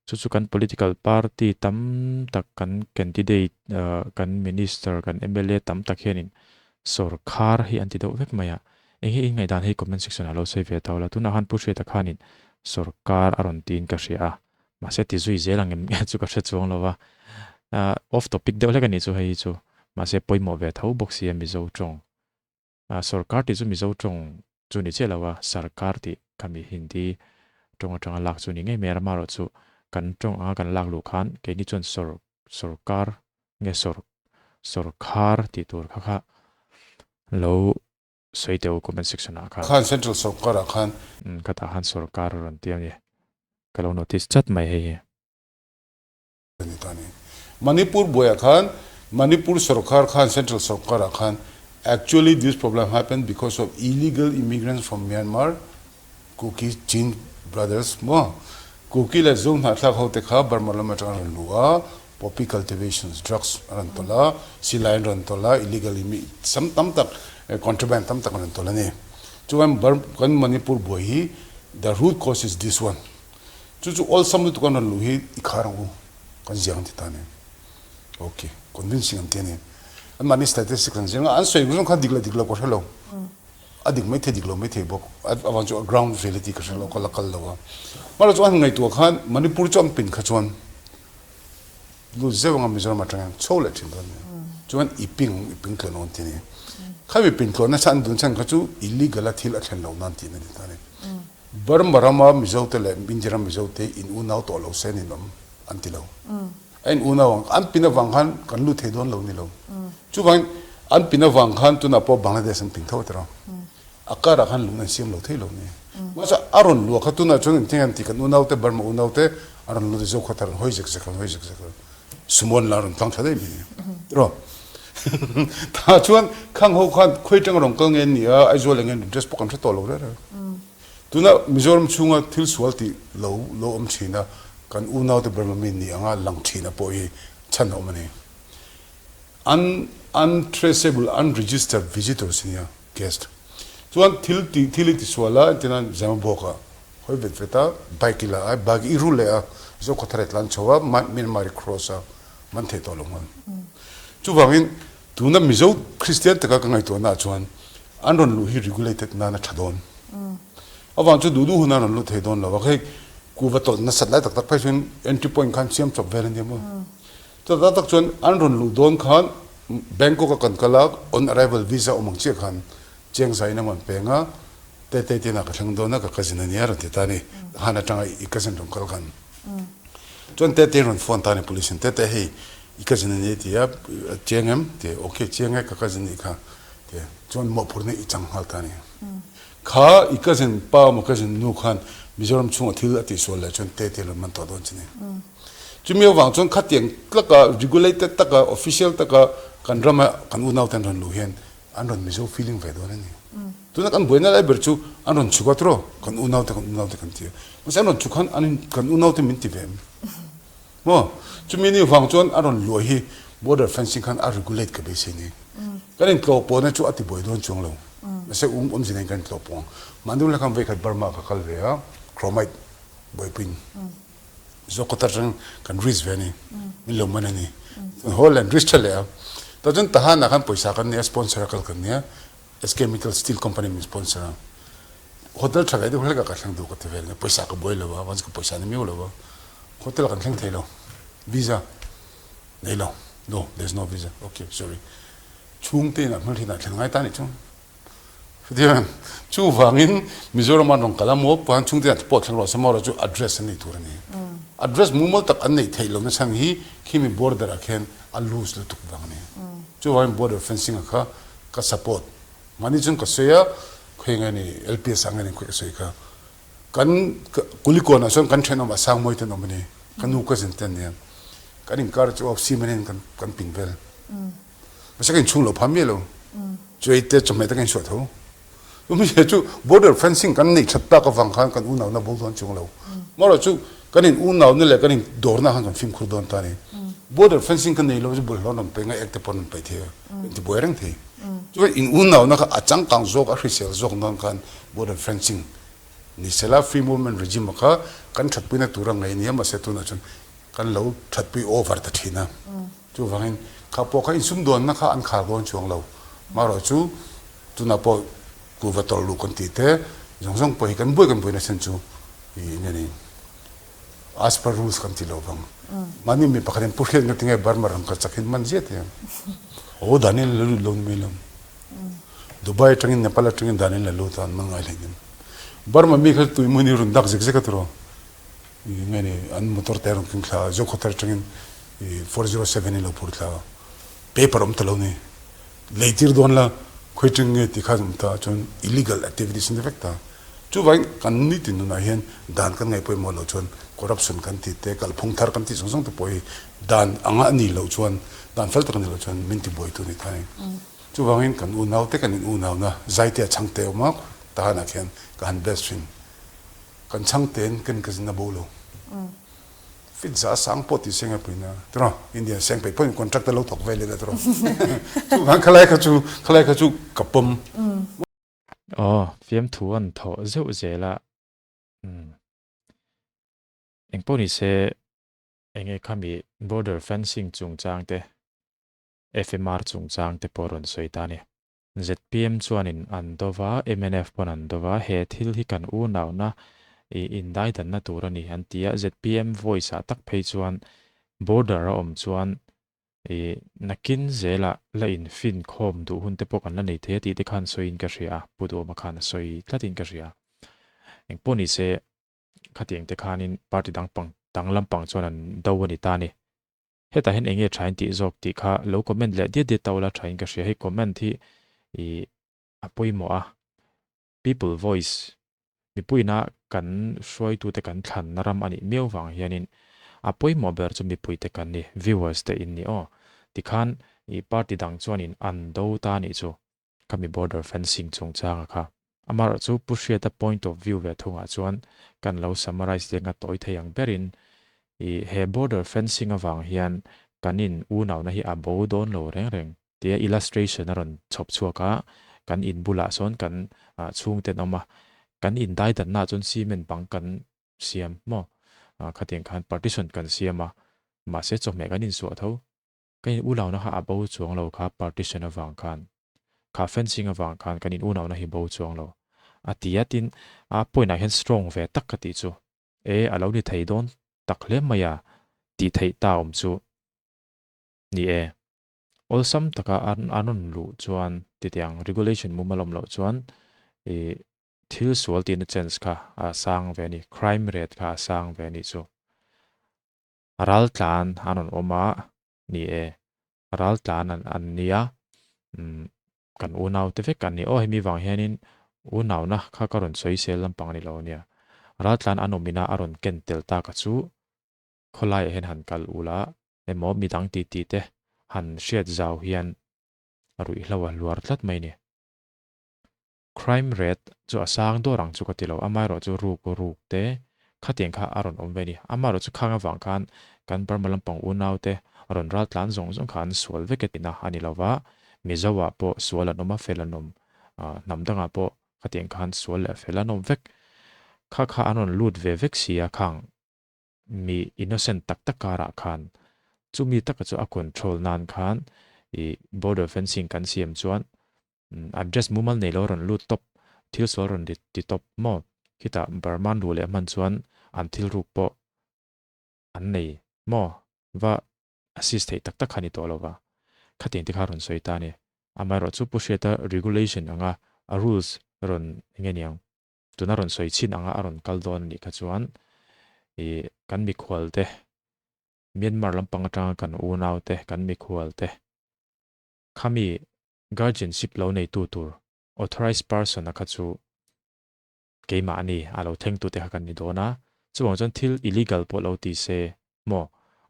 S1: chu chu kan political party tam tak kan candidate kan minister kan mla tam tak hianin sawrkhar hi an ti deuh vek mai a. Eng hi in ngaihdan hei comment section ah lo sawi ve tho la, tunah khan Pu Hriata khanin sawrkar a rawn tiin ka hria a, mahse ti zui zel ang em chu ka hre chuang lo va, off topic deuh hlek a nih chu hei hi chu, mahse pawimawh ve tho bawk si a Mizo tawng, sawrkar tih chu Mizo tawng chu ni chiah lo a, sarkar tih khami Hindi tawng atanga lak chu ni ngei mai a, amaherawh chu kan tawng anga kan lak luh khan keini chuan sawr sawrkar nge sawr sawrkhar tih tur kha kha lo sawi teh u comment section ah khan.
S3: Khan central sorkar ah khan.
S1: Umm ka tah khan sorkar a rawn ti a ni. Ka lo notice chat mai hei hi.
S3: Ani ta ni. Manipur buaiah khan Manipur sorkar khan central sorkar ah khan actually this problem happened because of illegal immigrants from Myanmar Kuki Chin brothers maw Kuki leh Zo hnahthlak ho te kha Burma lam atang an rawn luh a, poppy cultivations, drugs an rawn tawlh a, silai an rawn tawlh a, illegally mi sam tam tak contraband tam tak an rawn tawlh a ni. Chuan kan Manipur buai hi the root cause is this one. Chu chu awlsam lutuk an rawn luh hi i khar ang u kan ziak an ti ta a ni. Ok, convincing an ti a ni. Anmahni statistics an ziak a, an sawi zawng kha dik leh dik lo ka hre lo. A dik maithei dik lo maithei bawk. Avang chu a ground reality ka hre lo, ka la kal lo a. Mahse chu an ngaihtuah khan Manipur chu an pin kha chuan lut zeuh anga Mizoram atang hian chho leh thin dawn a ni. Chuan i ping i ping tluan awn ti a ni. Khami pin tluan nasa an dun chhan kha chu illegal a thil a thlen loh nan tih na ni ta a ni. Burma rama Mizo te leh India ram Mizo te in unau tawh lo se an inawm an ti lo. A in unau ang an pin avang khan kan lut thei dawn lo ni lo. Chuvangin an pin avang khan tunah pawh Bangladesh an pin tho a ti rawh. A karah khan lung an siam lo thei lo ni. Mahse a rawn luah kha tunah chuan engtin an ti kan unaute Burma unaute a rawn lut a zo khaw rawn hawi zek zek rawn hawi zek zek Sumo la rawn tlang thla daih mai ni. Ti rawh. Tah chuan khang ho khan khawi atanga rawn kal nge an ni a Aizawl eng nge an dress pawh kan hre tawh lo reng reng. Tuna Mizoram chhunga thil sual tih lo lo awm thin a, kan unaute Burma mi ni anga lang thin a pawh hi chhan a awm a ni. Un untraceable, unregistered visitors nia, guest. Chuan thil tih thil i ti sual a, entirna Zemabawk ah hawi vet vet a, bike i la a, bike i ru leh a, Zokhawthar i tlan chho a, Myanmar i cross a, man thei tawh lo nghal. Chuvangin tuna Mizo Kristian taka ka ngaihtuahna ah chuan An rawn luh hi regulated nan a tha dawn. Avang chu duh duh hun an rawn lut thei dawn lo a, hei kuva tawlh nasat lai tak tak phei chuan entry point khan siam chawp vel a nia maw. Chutah tak chuan an rawn luh dawn khan Bangkok a kan kal a, on arrival visa awm ang chiah khan Chiang Zai in a rawn peng a, Tete te inah ka thleng dawn a, ka cousin a nia a rawn ti ta a ni, han atanga i cousin rawn kal khan. Chuan Tete rawn phone ta a ni police in, Tete hei i cousin a nia i ti a, a chiang em? Ti a, ok chiang e ka cousin nih kha. Ti chuan mawhphurhna i chang nghal ta a ni. Kha i cousin pa emaw cousin nu khan Mizoram chhungah thil a tihsual leh chuan Tete rawn man tawh dawn che ni. Chumi avang chuan khatiang tlaka regulated taka official taka kan rama kan unaute an rawn luh hian an rawn Mizo feeling ve dawn a ni. Tuna kan buaina lai ber chu an rawn chhuk a tiraw kan unaute kan unaute kan ti a. Mahse an rawn chhuk khan an kan unaute min ti ve em? Maw? Chumi ni vang chuan a rawn luah hi border fencing khan a regulate ka beisei ni. Kan intlawh pawhna chu a ti buai dawn chuang lo. Mahse um awmzia nen kan intlawh pawh ang. Mahni hla khan vawikhat Burma ka kal ve a, chromite buaipuiin Zawkawt atang kan risk ve a ni. Min lo man a ni. Haw leh an risk tha leh a. Tah chuan Tahan ah khan pawisa kan nei a, sponsor a kal kan nia. SK Mittal Steel Company min sponsor a. Hotel tha leh deuh hlek ah ka thleng duh ka ti vel a, pawisa ka buai lo a, once ka pawisa ni miau lo a. Hotel kan thleng thei lo. Visa nei lo. No, there is no visa. Ok, sorry. Chhungte inah hmelhriat ah thlen ngai ta nih chu. Chutiang chuvangin Mizoram an rawn kal a maw puan chhungte inah pawh thleng rawh se maw chu address an nei tur a ni. Address mumal tak an neih theih lohna chhan hi khimi border ah khian a loose lutuk vang a ni. Chuvangin border fencing ah kha ka support. Mahni chuan ka sawi a, khawi nge ni LPS ah nge ni khawi ka sawi kha. Kan Kulikawnah chuan kan thenawmah Sangmawi te an awm a ni. Ka nu cousin te an nia. Kan inkar chu aw cement in kan kan ping vel. Mahse ka inchhung lo phah miah lo. Chuai te chawhmeh te ka insuah tho. Chumi chu border fencing kan neih that tak avang khan kan unauna bo dawn chuang lo. Amaherawh chu kan in unauna leh kan in dawrna khan kan fimkhur dawn ta a ni. Border fencing ka nei lo chu bawlhhlawh an rawn paih ngai ek te pawh an rawn paih thei a, kan ti buai reng thei. Chuan in unauna kha a changkang zawk a hrisel zawk nan khan border fencing ni sela free movement regime kha kan thatpuina tura ngaih a ni a, mahse tunah chuan kan lo thatpui over ta thin a. Chuvangin kha pawh kha insumdawnna kha an khar dawn chuang lo. Marawh chu tunah pawh kuhva tawlh luh kan tih te zawng zawng pawh hi kan buai kan buai nasa chu ih nge ni as per rules kan ti lo vang. Mahni mi pakhatin pu hriat nga tinge Burma ram kha chak hin man zia te ang. Aw danin la lut lo ni mai lo. Dubai atangin Nepal atangin danin la lut a an man ngai hleinem. Burma mi kha tuimawni rawn dak zek zek a tiraw. Nge ni an motor te a rawn keng thla a, Zokhawthar atangin 407 in lo phur thla a, paper awm ta lo ni, lei tir dawn la khawi teng nge tih khan awm ta chuan illegal activities an ti vek ta. Chuvangin kan nitin nunah hian dan kan ngaih pawimawh loh chuan corruption kan tih te, kalphung thar kan tih zawng zawng te pawh hi dan anga a nih loh chuan, dan fel tak a nih loh chuan min tibuaitu a ni ta a ni. Chuvangin kan unau te kan in unauna Zaitea chhangte awm a, tahanah khian ka han best thin. Kan chhang ten kan ka zin a bo lo. Fit za sang pawh ti seng a puina tiraw Indian seng peih pawhin contract a lo thawk vel ila tiraw. Chuvang khalai kha chu khalai kha chu ka pawm.
S1: Aw, fiamthu an thawh zeuh zel a. Umm. Engpawh ni se enge khami border fencing chungchang te FMR chungchang te pawh rawn sawi ta a ni. Zpm chuanin an do va, mnf pawn an do va, he thil hi kan unauna i indaidanna tur a ni an ti a, zpm voice ah tak phei chuan border a awm chuan i nakin zelah la infin khawm duh hun te pawh kan la nei thei a tih te khan sawiin ka hria a, Pu Duhawma khan a sawi tlatin ka hria. Engpawh ni se khatiang te khanin party dang pang dang lampang chuan an do a ni ta a ni. Hetah hian eng nge thain tih zawk tih kha lo comment leh diat diat ta ula thain ka hria. Hei comment hi ih a pawimawh a, people voice mipuiina kan hruaitute kan thlanna ram a nih miau vang hianin a pawimawh ber chu mipuite kan ni, viewers te in ni aw. Tikhan ih party dang chuanin an do ta a nih chu. Khami border fencing chungchanga kha. Amaherawhchu Pu Hriata point of view ve thungah chuan kan lo summarise leh nga tawi thei ang berin i he border fencing avang hian kan in unauna hi a bo dawn lo reng reng tia illustration a rawn chhawp chhuak a, kan in bulah sawn kan chhungte an awm a, kan in daidanna ah chuan cement bang kan siam maw? Khatiang khan partition kan siam a, mahse chawhmeh kan insuah tho. Kan in unauna kha a bo chuang lo kha partition avang khan, kha fencing avang khan kan in unauna hi bo chuang lo. A ti a, tin a point ah hian strong ve tak ka tih chu e a lo ni thei dawn tak hle mai a tih theih ta awm chu ni e. Awlsam taka an rawn luh chuan titiang regulation mumal awm loh chuan ih thil sual tihna chance kha a sang ve a ni, crime rate kha a sang ve a nih chu. Raltlan an rawn awm a, ni e, raltlan an an nia, umm kan unau te vek an ni aw, hemi vang hianin unauna kha ka rawn sawi sel lampang a ni lo ania. Raltlan an awm ina a rawn ken tel tak a chu khawlaiah hian han kal ula emaw midang titi te han hriat zau hian a ruihhlo a hluar tlat mai ni. Crime rate chu a sang dawr ang chu ka ti lo, amaherawh chu ruk ruk te khatiang kha a rawn awm ve a ni. Amaherawh chu khang avang khan kan Burma lampang unau te rawn ral tlan zawng zawng kha an sual vek e tihna a ni lo va, Mizo ah pawh sual an awm a, fel an awm, hnam dangah pawh khatiang khan sual leh fel an awm vek. Kha kha an rawn lut ve vek si a khang mi innocent tak tak karah khan chumi taka chu a control nan khan ih border fencing kan siam chuan address mumal nei lo rawn lut tawp thil sual rawn ti tawp maw khitah Burma an luh leh hman chuan an thil ruk pawh an nei maw va assist theih tak tak kha ni tawh lo va khatiang te kha rawn sawi ta a ni amaherawhchu Pu Hriata regulation anga a rules rawn eng nge niang. Tuna rawn sawi chhin anga a rawn kal dawn a nih kha chuan ih kan mikhual te Myanmar lampang atanga kan unau te kan mikhual te khami guardianship lo neitu tur authorized person a kha chu keimah a ni a lo thlengtu te kha kan ni dawn a chuvang chuan thil illegal pawh lo ti se maw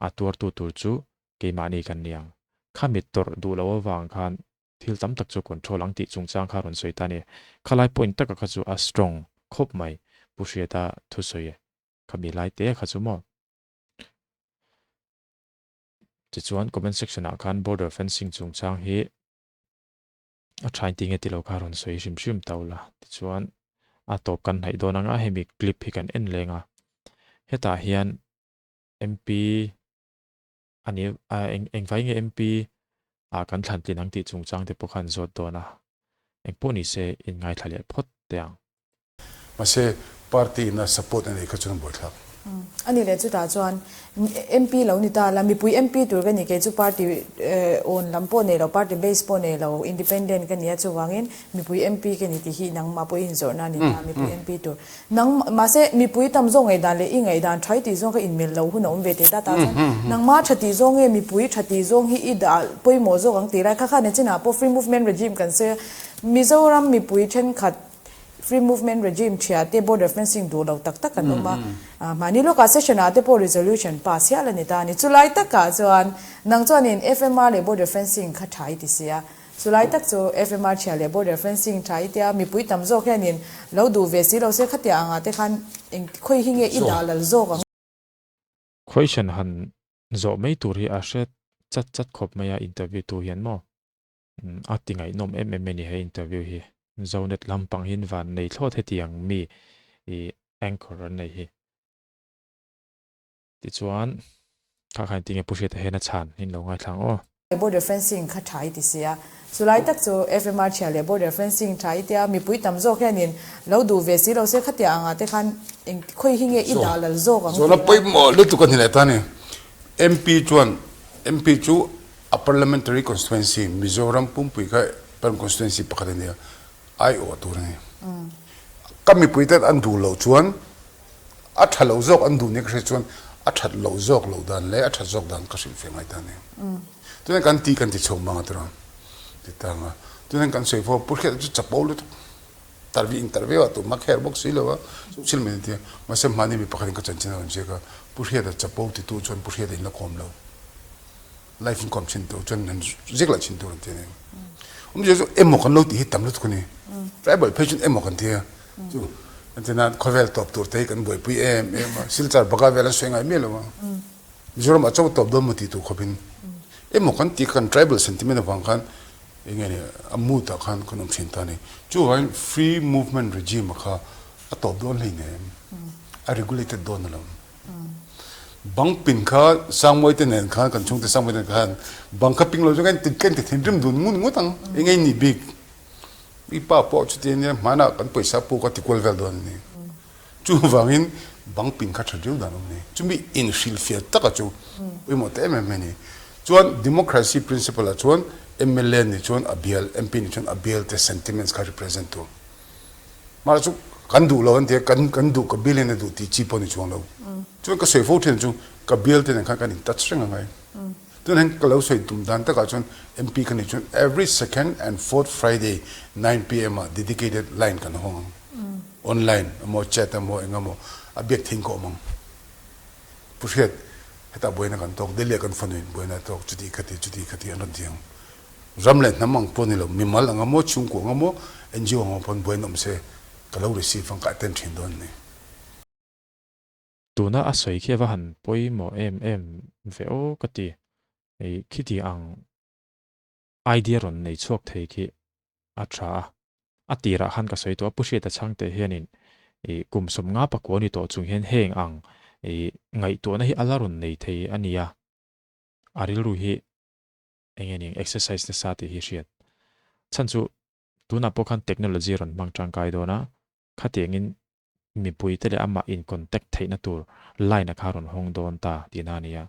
S1: a tuartu tur chu keimah ni kan ni ang khami tawrh duh loh avang khan Thil tam tak chu control ang tih chungchang kha rawn sawi ta a ni. Khalai point taka kha chu a strong khawp mai Pu Hriata thusawi khami lai te kha chu maw. Tichuan comment section ah khan border fencing chungchang hi a thain ti nge ti lo kha rawn sawi hrim hrim ta ula. Tichuan a tawp kan hnaih dawn anga hemi clip hi kan en leng a. Hetah hian MP A ni a, eng engvai nge MP ah kan thlan tlin ang tih chungchang te pawh khan zawt dawn a, engpawh ni se in ngaithla leh phawt teh ang.
S3: Mahse, party in a support a nei kha chuan a buaithlak.
S2: A ni leh chutah chuan MP lo ni ta la, mipui MP tur ka ni kei chu party awn lam pawh nei lo, party base pawh nei lo, independent ka ni a, chuvangin mipui MP ka ni tih hi nangmah pawh i inzawrhna a ni ta, mipui MP tur. Nang, mahse, mipui tam zawk ngaihdan leh i ngaihdan tha i tih zawng kha inmel lo hun a awm ve teh ta ta chuan nangma tha tih zawng nge mipui tha tih zawng hi i dah pawimawh zawk ang tih lai kha kha nichinah pawh free movement regime kan sawi a, Mizoram mipui thenkhat free movement regime thiah te border fencing duh lo tak tak an awm a, mahni lawkah session ah te pawh resolution pass hial a ni ta a ni. Chulai takah chuan nang chuanin FMR leh border fencing kha tha i ti si a, Chulai tak chu FMR chhia leh border fencing tha i tia mipui tam zawk hianin lo duh ve si lo se khatia angah te khan eng khawi hi nge i dah lal zawk ang.
S1: Question han zawh mai tur hi a hre chat chat khawp mai a interview tu hian maw? A ti ngaihnawm em em a ni he interview hi. Zonet lampang hian van nei thlawt hetiang mi i anchor an nei hi. Tichuan, kha khan tinge Pu Hriata hian a chhan in lo ngaithla ang aw.
S2: Border fencing kha tha i ti si a, chulai tak chu FMR chhia leh border fencing tha i tia mipui tam zawk hianin lo duh ve si lo se khatia angah te khan eng khawi hi nge i dah lal zawk ang
S3: Zawhna pawimawh lutuk a ni leh ta a ni. MP chuan MP chu a parliamentary constituency Mizoram pumpui kha parliamentary constituency pakhat a ni a, aiawh tur a ni. Ka mipui ten an duh loh chuan A tha lo zawk an duh nia ka hriat chuan A that loh zawk loh dan leh a that zawk dan ka hrilhfiah ngai ta a ni. Tunah kan ti kan ti chho mang a tura ti ta ang a. Tunah kan sawi fo Pu Hriata chu chapo lutuk tarvi interview ah tumah kher bawk si lo a, social media tia mahse mahni mi pakhatin ka chanchin a rawn ziak a, Pu Hriata chapo titu chuan Pu Hriata in la kawm lo. Life in kawm chin tur chuan han ziak lah chin tur an ti a ni. Awmzia chu emaw kan lo tih hi tam lutuk a ni. Tribal phei chuan emaw kan ti a, chu an ti na khawvel tawp tur te hi kan buaipui em em a, Silchar baka vel an sawi ngai miah lo a, Mizoram ah chauh tawp dawn maw tih tur khawp in emaw kan tih kan tribal sentiment avang khan eng nge ni a mood ah khan kan awm thin ta a ni. Chuvangin free movement regime kha a tawp dawn hleinem, a regulated dawn alawm. Bang pin kha Sangmawi te nen khan kan chhungte Sangmawi te nen khan bang kha ping lo chu kan kan ti thinrim dun ngut ngut ang. Eng nge ni bik? I pa pawh chuti ania hmanah kan pawisa puk a ti kual vel dawn a ni. Chuvangin bang pin kha tha riau dan awm ni. Chumi inhrilhfiah taka chu pawimawh ta em em a ni. Chuan democracy principle ah chuan mla nih chuan a bial, MP nih chuan a bial te sentiments kha represent tur. Mahse chu kan duh lo an ti a, kan kan duh ka bial hian a duh tih chi pawh a ni chuang lo. Chuan ka sawi fo thin chu ka bial te nen khan kan in touch reng a ngai. Tunah hian ka lo sawi tum dan takah chuan MP ka nih chuan every second and fourth Friday 9 pm ah dedicated line kan hawng ang. Online emaw chat emaw eng emaw a biak theih in ka awm ang. Pu Hriat hetah buaina kan tawk, Delhi ah kan fanu in buaina a tawk chuti khati chuti khati an rawn ti ang. Ram leh hnam ang pawh ni lo, mimal ang emaw, chhungkua ang emaw, NGO ang emaw pawn buain awm se, ka lo receive ang, ka attend thin dawn a ni.
S1: Tuna a sawi khi a va han pawimawh em em ve aw ka ti. Hei khiti ang idea rawn nei chhuak thei khi a tha a. A tirah khan ka sawi tawh a, Pu Hriata Chhangte hianin ih kum 50 pakua ni tawh chung hian heng ang ih ngaihtuahna hi a la rawn nei thei a nia. A rilru hi eng nge ning exercise nasa tih hi hriat. Chhan chu tunah pawh khan technology rawn hmang tangkai dawn a, khatiangin mipuite leh amah in contact theihna tur line a kha rawn hawng dawn ta tihna a ni a.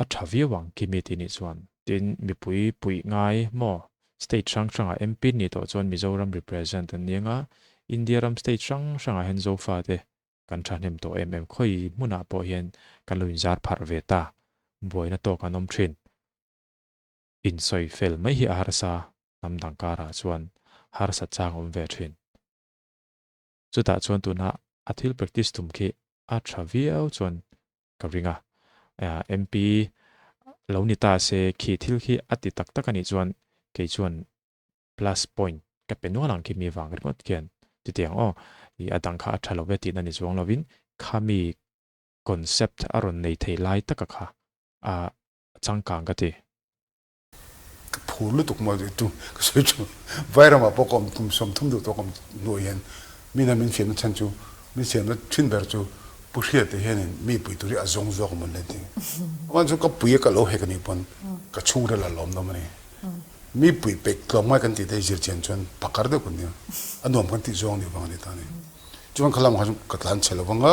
S1: A tha viau ang Kimi tih nih chuan. Tin, mipui puih ngai maw? State hrang hrangah MP nih tawh chuan Mizoram represent an ni anga, India ram state hrang hrangah hian Zofate Kan thahnem tawh em em khawi hmunah pawh hian kan lo inzar pharh ve ta, buaina tawk an awm thin. Insawi fel mai hi a harsa, hnam dang karah chuan harsa chang awm ve thin. Chutah chuan tuna a thil practice tum khi a tha viau chuan ka ring a. MP lo ni ta se khi thil khi a ti tak tak a nih chuan kei chuan Plus point ka pe nual ang khi mi vang ringawt khian chutiang aw i a dang kha a tha lo ve tihna ni chuang lovin khami concept a rawn nei thei lai taka kha a changkang ka ti.
S3: Ka phur lutuk maw tu ka sawi chu Vairamah pawh ka awm kum 30 duh tawh ka awm hnuah hian mina min fiamna chhan chu min siamna thin ber chu Pu Hriata hianin mi pui tur hi a zawng zawk a mawn le ti. Amah chu ka pui a ka lo hek a nih pawn ka chhungrel a lawm dawm a ni. Mi pui pek tlawmngai kan tih te zir chian chuan pakar deuh kan nia, a nuam kan tih zawng nih vang a ni ta a ni. Chuan khalam kha chu ka tlan chhe lo vang a,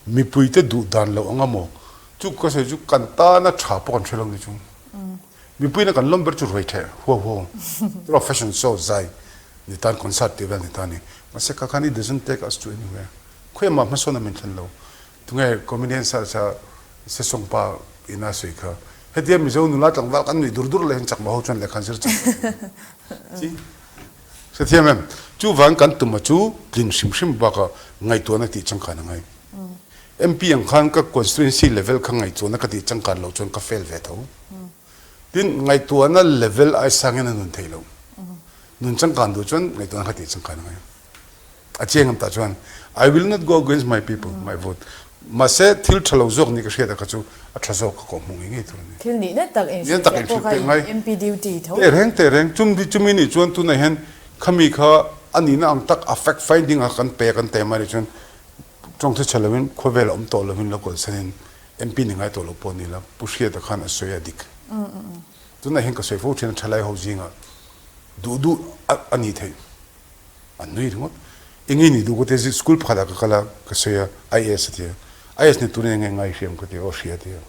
S3: mipui te duh dan loh anga maw, chu ka sawi chu kan tana tha pawh kan hre lo ni chu. Mipui na kan lawm ber chu ruai theh huau huau, turaw fashion show zai ni tan concert tih vel ni ta a ni. Mahse kha khan it doesn't take us to anywhere, khawiah mah hmasawn a min thlen lo. Tunge comedian sa sa sesawng pa ina sawi kha hetia Mizo nula tlangval kan nuih dur dur leh hian chakma ho chuan lehkha an zir chak chi hrethiam em chuvang kan tuma chu tlin hrim hrim bakah ngaihtuahna tih changkan a ngai MP ang khan ka constituency level kha ngaihtuahna ka tih changkan loh chuan ka fail ve tho tin ngaihtuahna level ai sangin a nun theih loh nun changkan duh chuan ngaihtuahna kha tih changkan a ngai. A chiang ang tah chuan I will not go against my people, my vote. Mahse thil tha lo zawk ni ka hriat a kha chu a tha zawk ka kawhhmuh ngei ngei tur a ni.
S2: Thil nihna tak in hrilhfiah pawh kha MP duty tho.
S3: Tehreng tehreng chumi chumi nih chuan tunah hian khami kha a nihna ang tak a fact finding a kan pe a kan tem a nih chuan tawngthu chhe lovin khawvel a awm tawh lovin lo kalsanin MP ni ngai tawh lo pawh ni la Pu Hriata khan a sawi a dik. Tunah hian ka sawi fo thin a thalai ho zingah duh duh a nih theih. An nui ringawt. Eng nge ni duh ka ti a, school pakhatah ka kal a, ka sawi a, IAS a ti a. IAS ni turin eng nge ngai hriam ka ti a, aw hria a ti a.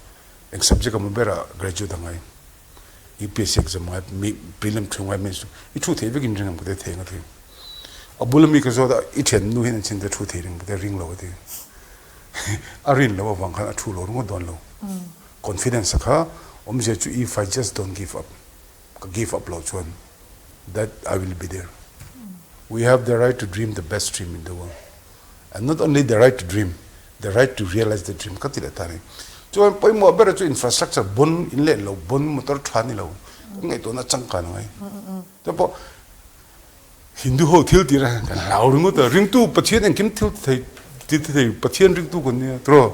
S3: Eng subject emaw berah graduate a ngai. UPSC exam a ngai, mi prelim thu ngai mains thu. I thu theih vekin ring ang ka ti a, thei ang a ti. A bula mi ka zawt a, i thiannu hian an chhin te thu thei ring ka ti a, ring lo a ti. A rin loh avang khan a thu lo ringawt dawn lo. Confidence a kha awmzia chu if I just don't give up, ka give up loh chuan that I will be there. We have the right to dream the best dream in the world and not only the right to dream, the right to realize the dream ka ti leh ta a ni. Chuan pawimawh ber chu infrastructure bon in leh lo bon motor tha ni lo kan ngaihtuahna changkan angai. Chuan pawh Hindu ho thil tir a kan hlau ringawt a, ringtu Pathian engkim thil ti thei ti thei Pathian ringtu kan nia tiraw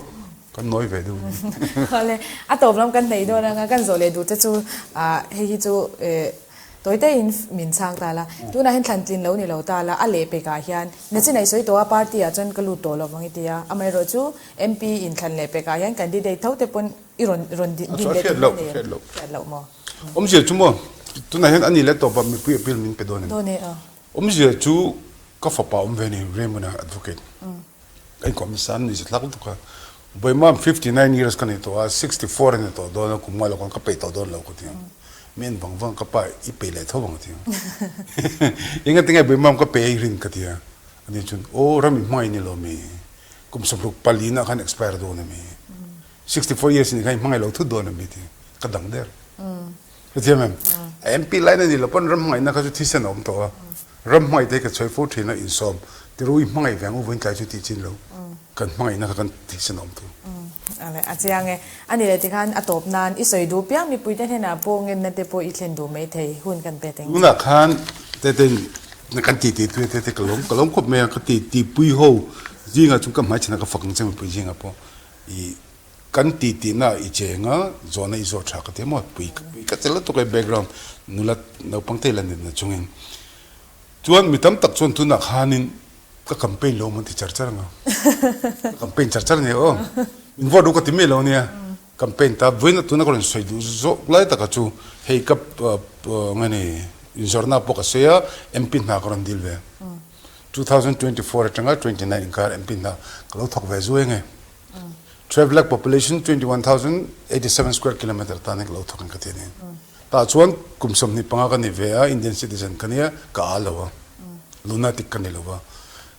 S3: kan nawi ve deuh a ni.
S2: Awle, a tawp lam kan hneih dawn anga kan zawh leh duh te chu ah hei hi chu eh tawi tawiin min chhang ta la, tunah hian thlan tlin lo ni lo ta la, a lehpekah hian nachin a i sawi tawh a party ah chuan ka lut tawh lo vang i ti a, amaherawh chu MP inthlan lehpekah hian candidate tho te pawn i rawn rawn din leh tum mai nei em? Hriat loh maw?
S3: Awmzia chu maw, tunah hian a ni leh tawp a, mipui appeal min pe dawn em?
S2: Dawn e aw.
S3: Awmzia chu ka fapa awm ve ni, Raymond a advocate. Ka inkawm nasa an nuihza thlak lutuk a. Vawimaam 59 years ka nei tawh a, 64 a ni tawh dawn a, kum ngai lo khan ka peih tawh dawn lo ka ti ang. Mi en vang vang ka pa i peih leh tho vang a ti ang. Engati nge vawimaam ka pe i rin ka ti a. Ani chuan, Aw ram i hmangaih ni lo mi, kum sawmruk palina khan expire dawn a mi. 64 years ni khan i hmangaih lo thut dawn a mi ti ka dang der. Hrethiam em? A MP line a ni lo pawn ram hmangaihna kha chu thisen a awm tawh a. Ram hmangaih te hi ka chhawi fo thin a, insawm tiru i hmangaih veng u vawiin tlai chu tih chin lo. Kan hmangaihna kha kan thisen a awm thung.
S2: Ale, a chiang e. A ni leh tikhan a tawp nan i sawi duh piang mipuite hnenah pawh ngenna te pawh i thlen duh mai thei hun kan pe teng che.
S3: Tunah khan tete kan ti ti tui a tete ka lawm ka lawm khawp mai a, ka ti ti pui ho zingah chuan ka hmaichhanah ka fak ang che mipui zingah pawh i Kan ti tihna i cheng a, zawhna i zawh tha ka ti a maw? Pui pui ka chel lutuk e background nula naupang te la nitna chungin. Chuan mi tam tak chuan tunah khanin ka campaign lo maw ti char char ang a. Ka campaign char char ania aw. Min vote u ka ti miah lo ania. Campaign ta vawiin tuna ka rawn sawi duh zawk lai taka chu hei ka nge ni inzawrhna pawh ka sawi a, MP hna ka rawn deal ve. 2024 atanga 29 inkar MP hna ka lo thawk ve zuai nge. 12 lakh population 21,087 square kilometer tan hi ka lo thawk in ka ti a ni. Tah chuan kum 25 ka ni ve a, Indian citizen ka nia, ka aa lo a, lunatic ka ni lo a.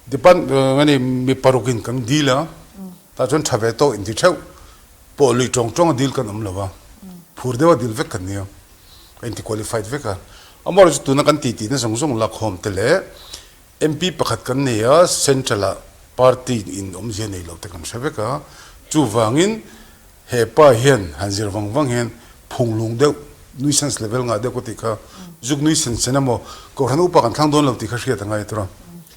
S3: Depart ngani mi paruk in kan deal a, tah chuan tha ve tawk inti theuh pawh lui tawng tawng a deal kan awm lo a, phur deuh a deal vek kan nia, ka inti qualified vek a. Amaherawhchu tuna kan titi na zawng zawng lakhawm te leh MP pakhat kan nei a, Central ah party in awmzia nei lo te kan hre vek a, chuvangin he pa hian han zir vang vang hian phunglung deuh, nuisance level ngah deuh ka tih kha, zuk nuisance chen emaw Kohhran upa kan thlang dawn lo tih kha hriat a ngai tur a,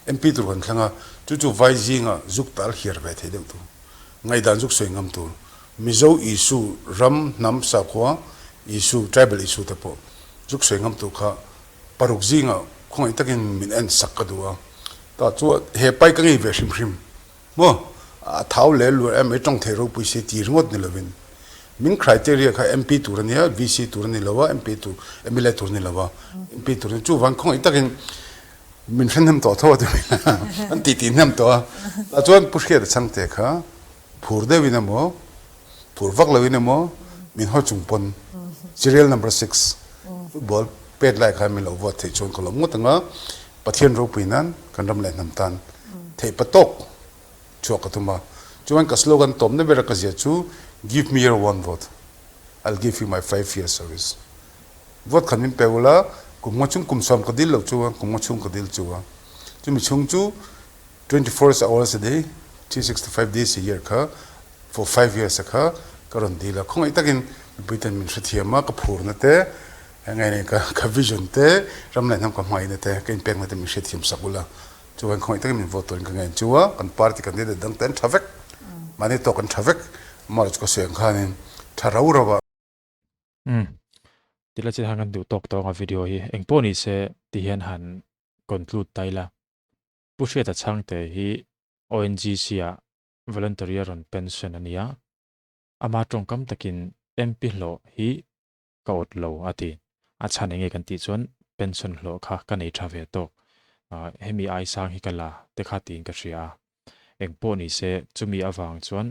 S3: MP tur kan thlang a, chu chu vai zingah zuk tal hiar ve thei deuh tur, ngaihdan zuk sawi ngam tur, Mizo issue, ram, hnam, sakhua issue, tribal issue te pawh zuk sawi ngam tur kha Paruk zingah khawngaih takin min en sak ka duh a, tah chuan he pai ka ngei ve hrim hrim maw, a thau leh luah em mai tawng thei ropui si ti ringawt ni lovin min criteria kha MP tur a nia, VC tur a ni lo a, MP tur, mla tur a ni lo a, MP tur a ni, chuvang khawngaih takin min hre hnem tawh tho a ti mai an tih tih hnem tawh a, tah chuan Pu Hriata Chhangte kha phur deuhin emaw Phur vak lo in emaw min haw chung pawn serial number six football pet lai khan min lo vote theih chuan ka lawm ngawt ang a, Pathian ropui nan kan ram leh hnam tan theih pa tawk chhuak ka tum a, chuan ka slogan tawpna ber a ka zia chu give me your one vote I'll give you my five years service vote khan min pe ula kum nga chhung kum sawm ka dil lo chu a kum nga chhung ka dil chu a chumi chhung chu 24 hours a day 365 days a year kha for five years a kha ka rawn dil a, khawngaih takin mipui ten min hrethiam a, ka phurna te nge nei ka ka vision te ram leh hnam ka hmangaihna te ka inpekna te min hrethiam sak ula, chuan khawngaih takin min vote turin ka ngen chu a, kan party candidate dang te an tha vek, mahni tawk an tha vek, amaherawhchu chu ka sawi ang khanin tha rau rau a.
S1: Umm tila chin han kan duh tawk tawk ang a video hi engpawh ni se ti hian han conclude ta ila Pu Hriata Chhangte hi ONGC ah voluntary a rawn pension a nia, ama tawngkam takin MP hlawh hi ka awt lo a ti. A chhan enge kan tih chuan pension hlawh kha ka nei tha ve tawk, hemi ai sang hi ka la te kha tiin ka hria a. Engpawh ni se chumi avang chuan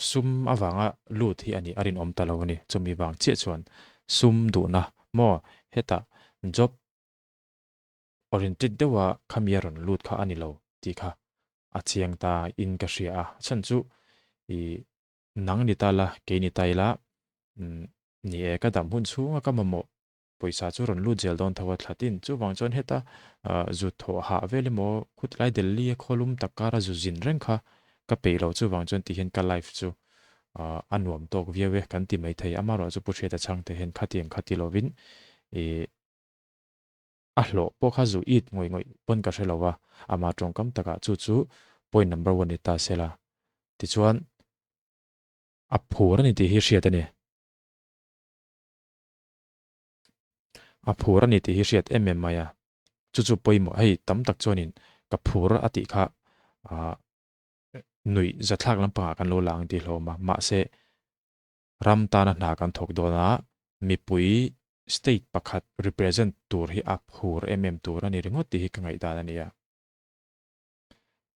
S1: sum avanga lut hi a nih a rinawm ta lo a ni. Chumi vang chiah chuan sum duhna maw hetah job oriented deuha khami a rawn lut kha a ni lo tih kha a chiang ta in ka hria a. A chhan chu. I nang ni ta la, kei ni ta ila, ni e, ka dam hun chhunga ka mamawh pawisa chu rawn lut zel dawn tho a thlatin. Chuvang chuan heta zu thawh hah vel emaw khutlai Delhi a khawlum tak kara zu zin reng kha ka peih lo. Chuvang chuan tihian ka life chu a nuam tawk viau e kan ti maithei. Amaherawhchu Pu Hriata chhangte hian khatiang kha ti lovin ih a hlawh pawh kha zu it ngawih ngawih pawn ka hre lo a, ama tawngkam takah chu chu point number one ni ta sela. Tichuan a phur a ni tih hi hriat a ni. A phur a ni tih hi hriat em em mai a, chu chu pawimawh hei tam tak chuanin ka phur a tih kha ah nuih zathlak lampangah kan lo la ang tih hlawm a, mahse ram tana hna kan thawk dawn a, mipui state pakhat represent tur hi a phur em em tur a ni ringawt tih hi ka ngaihdan a ni a.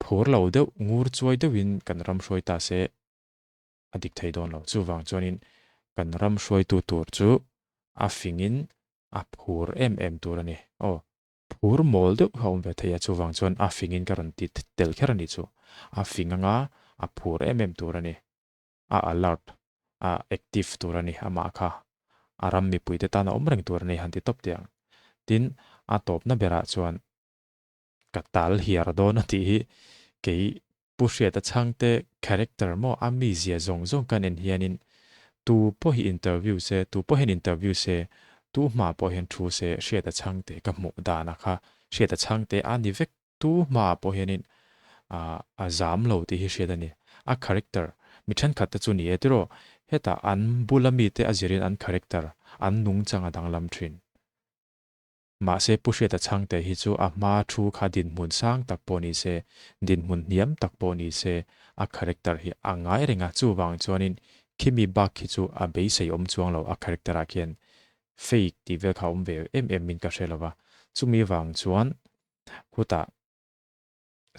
S1: Phur lo deuh ngur chuai deuhin kan ram hruai ta se a dik thei dawn lo. Chuvang chuanin kan ram hruaitu tur chu a fingin a phur em em tur a ni. Aw, phur mawl deuh kha a awm ve thei a, chuvang chuan a fingin ka rawn ti tel kher a nih chu. A fing anga a phur em em tur a ni. A alert, a active tur a ni amah kha. A ram mipuite tan a awm reng tur a ni han ti tawp teh ang. Tin, a tawpna berah chuan Ka tal hiar dawn a tih hi kei Pu Hriata chhangte character maw a mizia zawng zawng kan en hianin tu pawh hi interview se, tu pawh hian interview se, tu hma pawh hian thu se Hriata chhangte ka hmuh dana kha Hriata chhangte a ni vek tu hma pawh hianin a zam lo tih hi hriat a ni. A character mi thenkhat te chu ni e tiraw hetah an bula mite a zirin an character an nungchang a danglam thin. Mahse Pu Hriata Chhangte hi chu a hma thu kha dinhmun sang tak pawh ni se, dinhmun hniam tak pawh ni se, a character hi a ngai reng a, chuvang chuanin khimi bak khi chu a beisei awm chuang lo a character ah khian fake tih vel kha a awm ve em em in ka hre lo va, chumi vang chuan khutah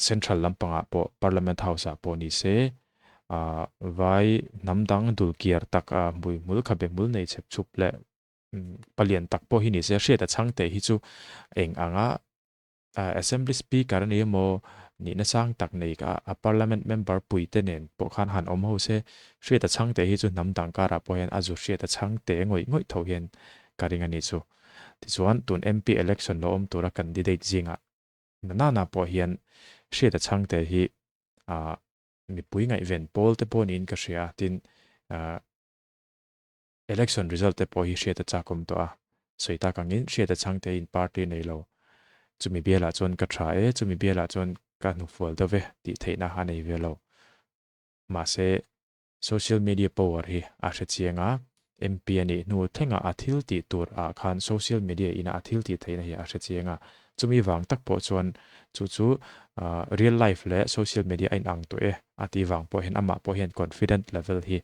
S1: central lampangah pawh parliament house ah pawh ni se ah vai hnam dang dulkiar tak a hmuihmul khabe hmul nei chhep chhup leh palian tak pawh hi ni se hriat a chhang teh hi chu eng anga assembly speaker a ni emaw nihna sang tak nei a a parliament member pui te nen pawh khan han awm ho se hriat a chhang teh hi chu hnam dang karah pawh hian a zu hriat a chhang teh ngawih ngawih tho hian ka ring a ni chu. Tichuan tun MP election lo awm tura candidate zingah na nana pawh hian hriat a chhang teh hi ah mipui ngaihven pawl te pawh niin ka hria a tin ah Election result te pawh hi hriat a chak awm tawh a, sawi tak angin hriat a chhang te in party nei lo. Chumi bialah chuan ka tha e, chumi bialah chuan ka hnufual deuh e tih theihna a nei ve lo. Mahse, social media power hi a hre chiang a, MP a nih hnu thlengah a thil tih tur ah khan social media ina a thil tih theihna hi a hre chiang a, chumi vang tak pawh chuan chu chu real life leh social media a inang tawh e a tih vang pawh hian amah pawh hian confident level hi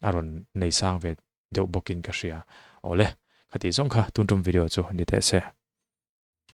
S1: a rawn nei sang ve deuh bawkin ka hria. Awle, khati zawng kha tun tum video chu ni teh se.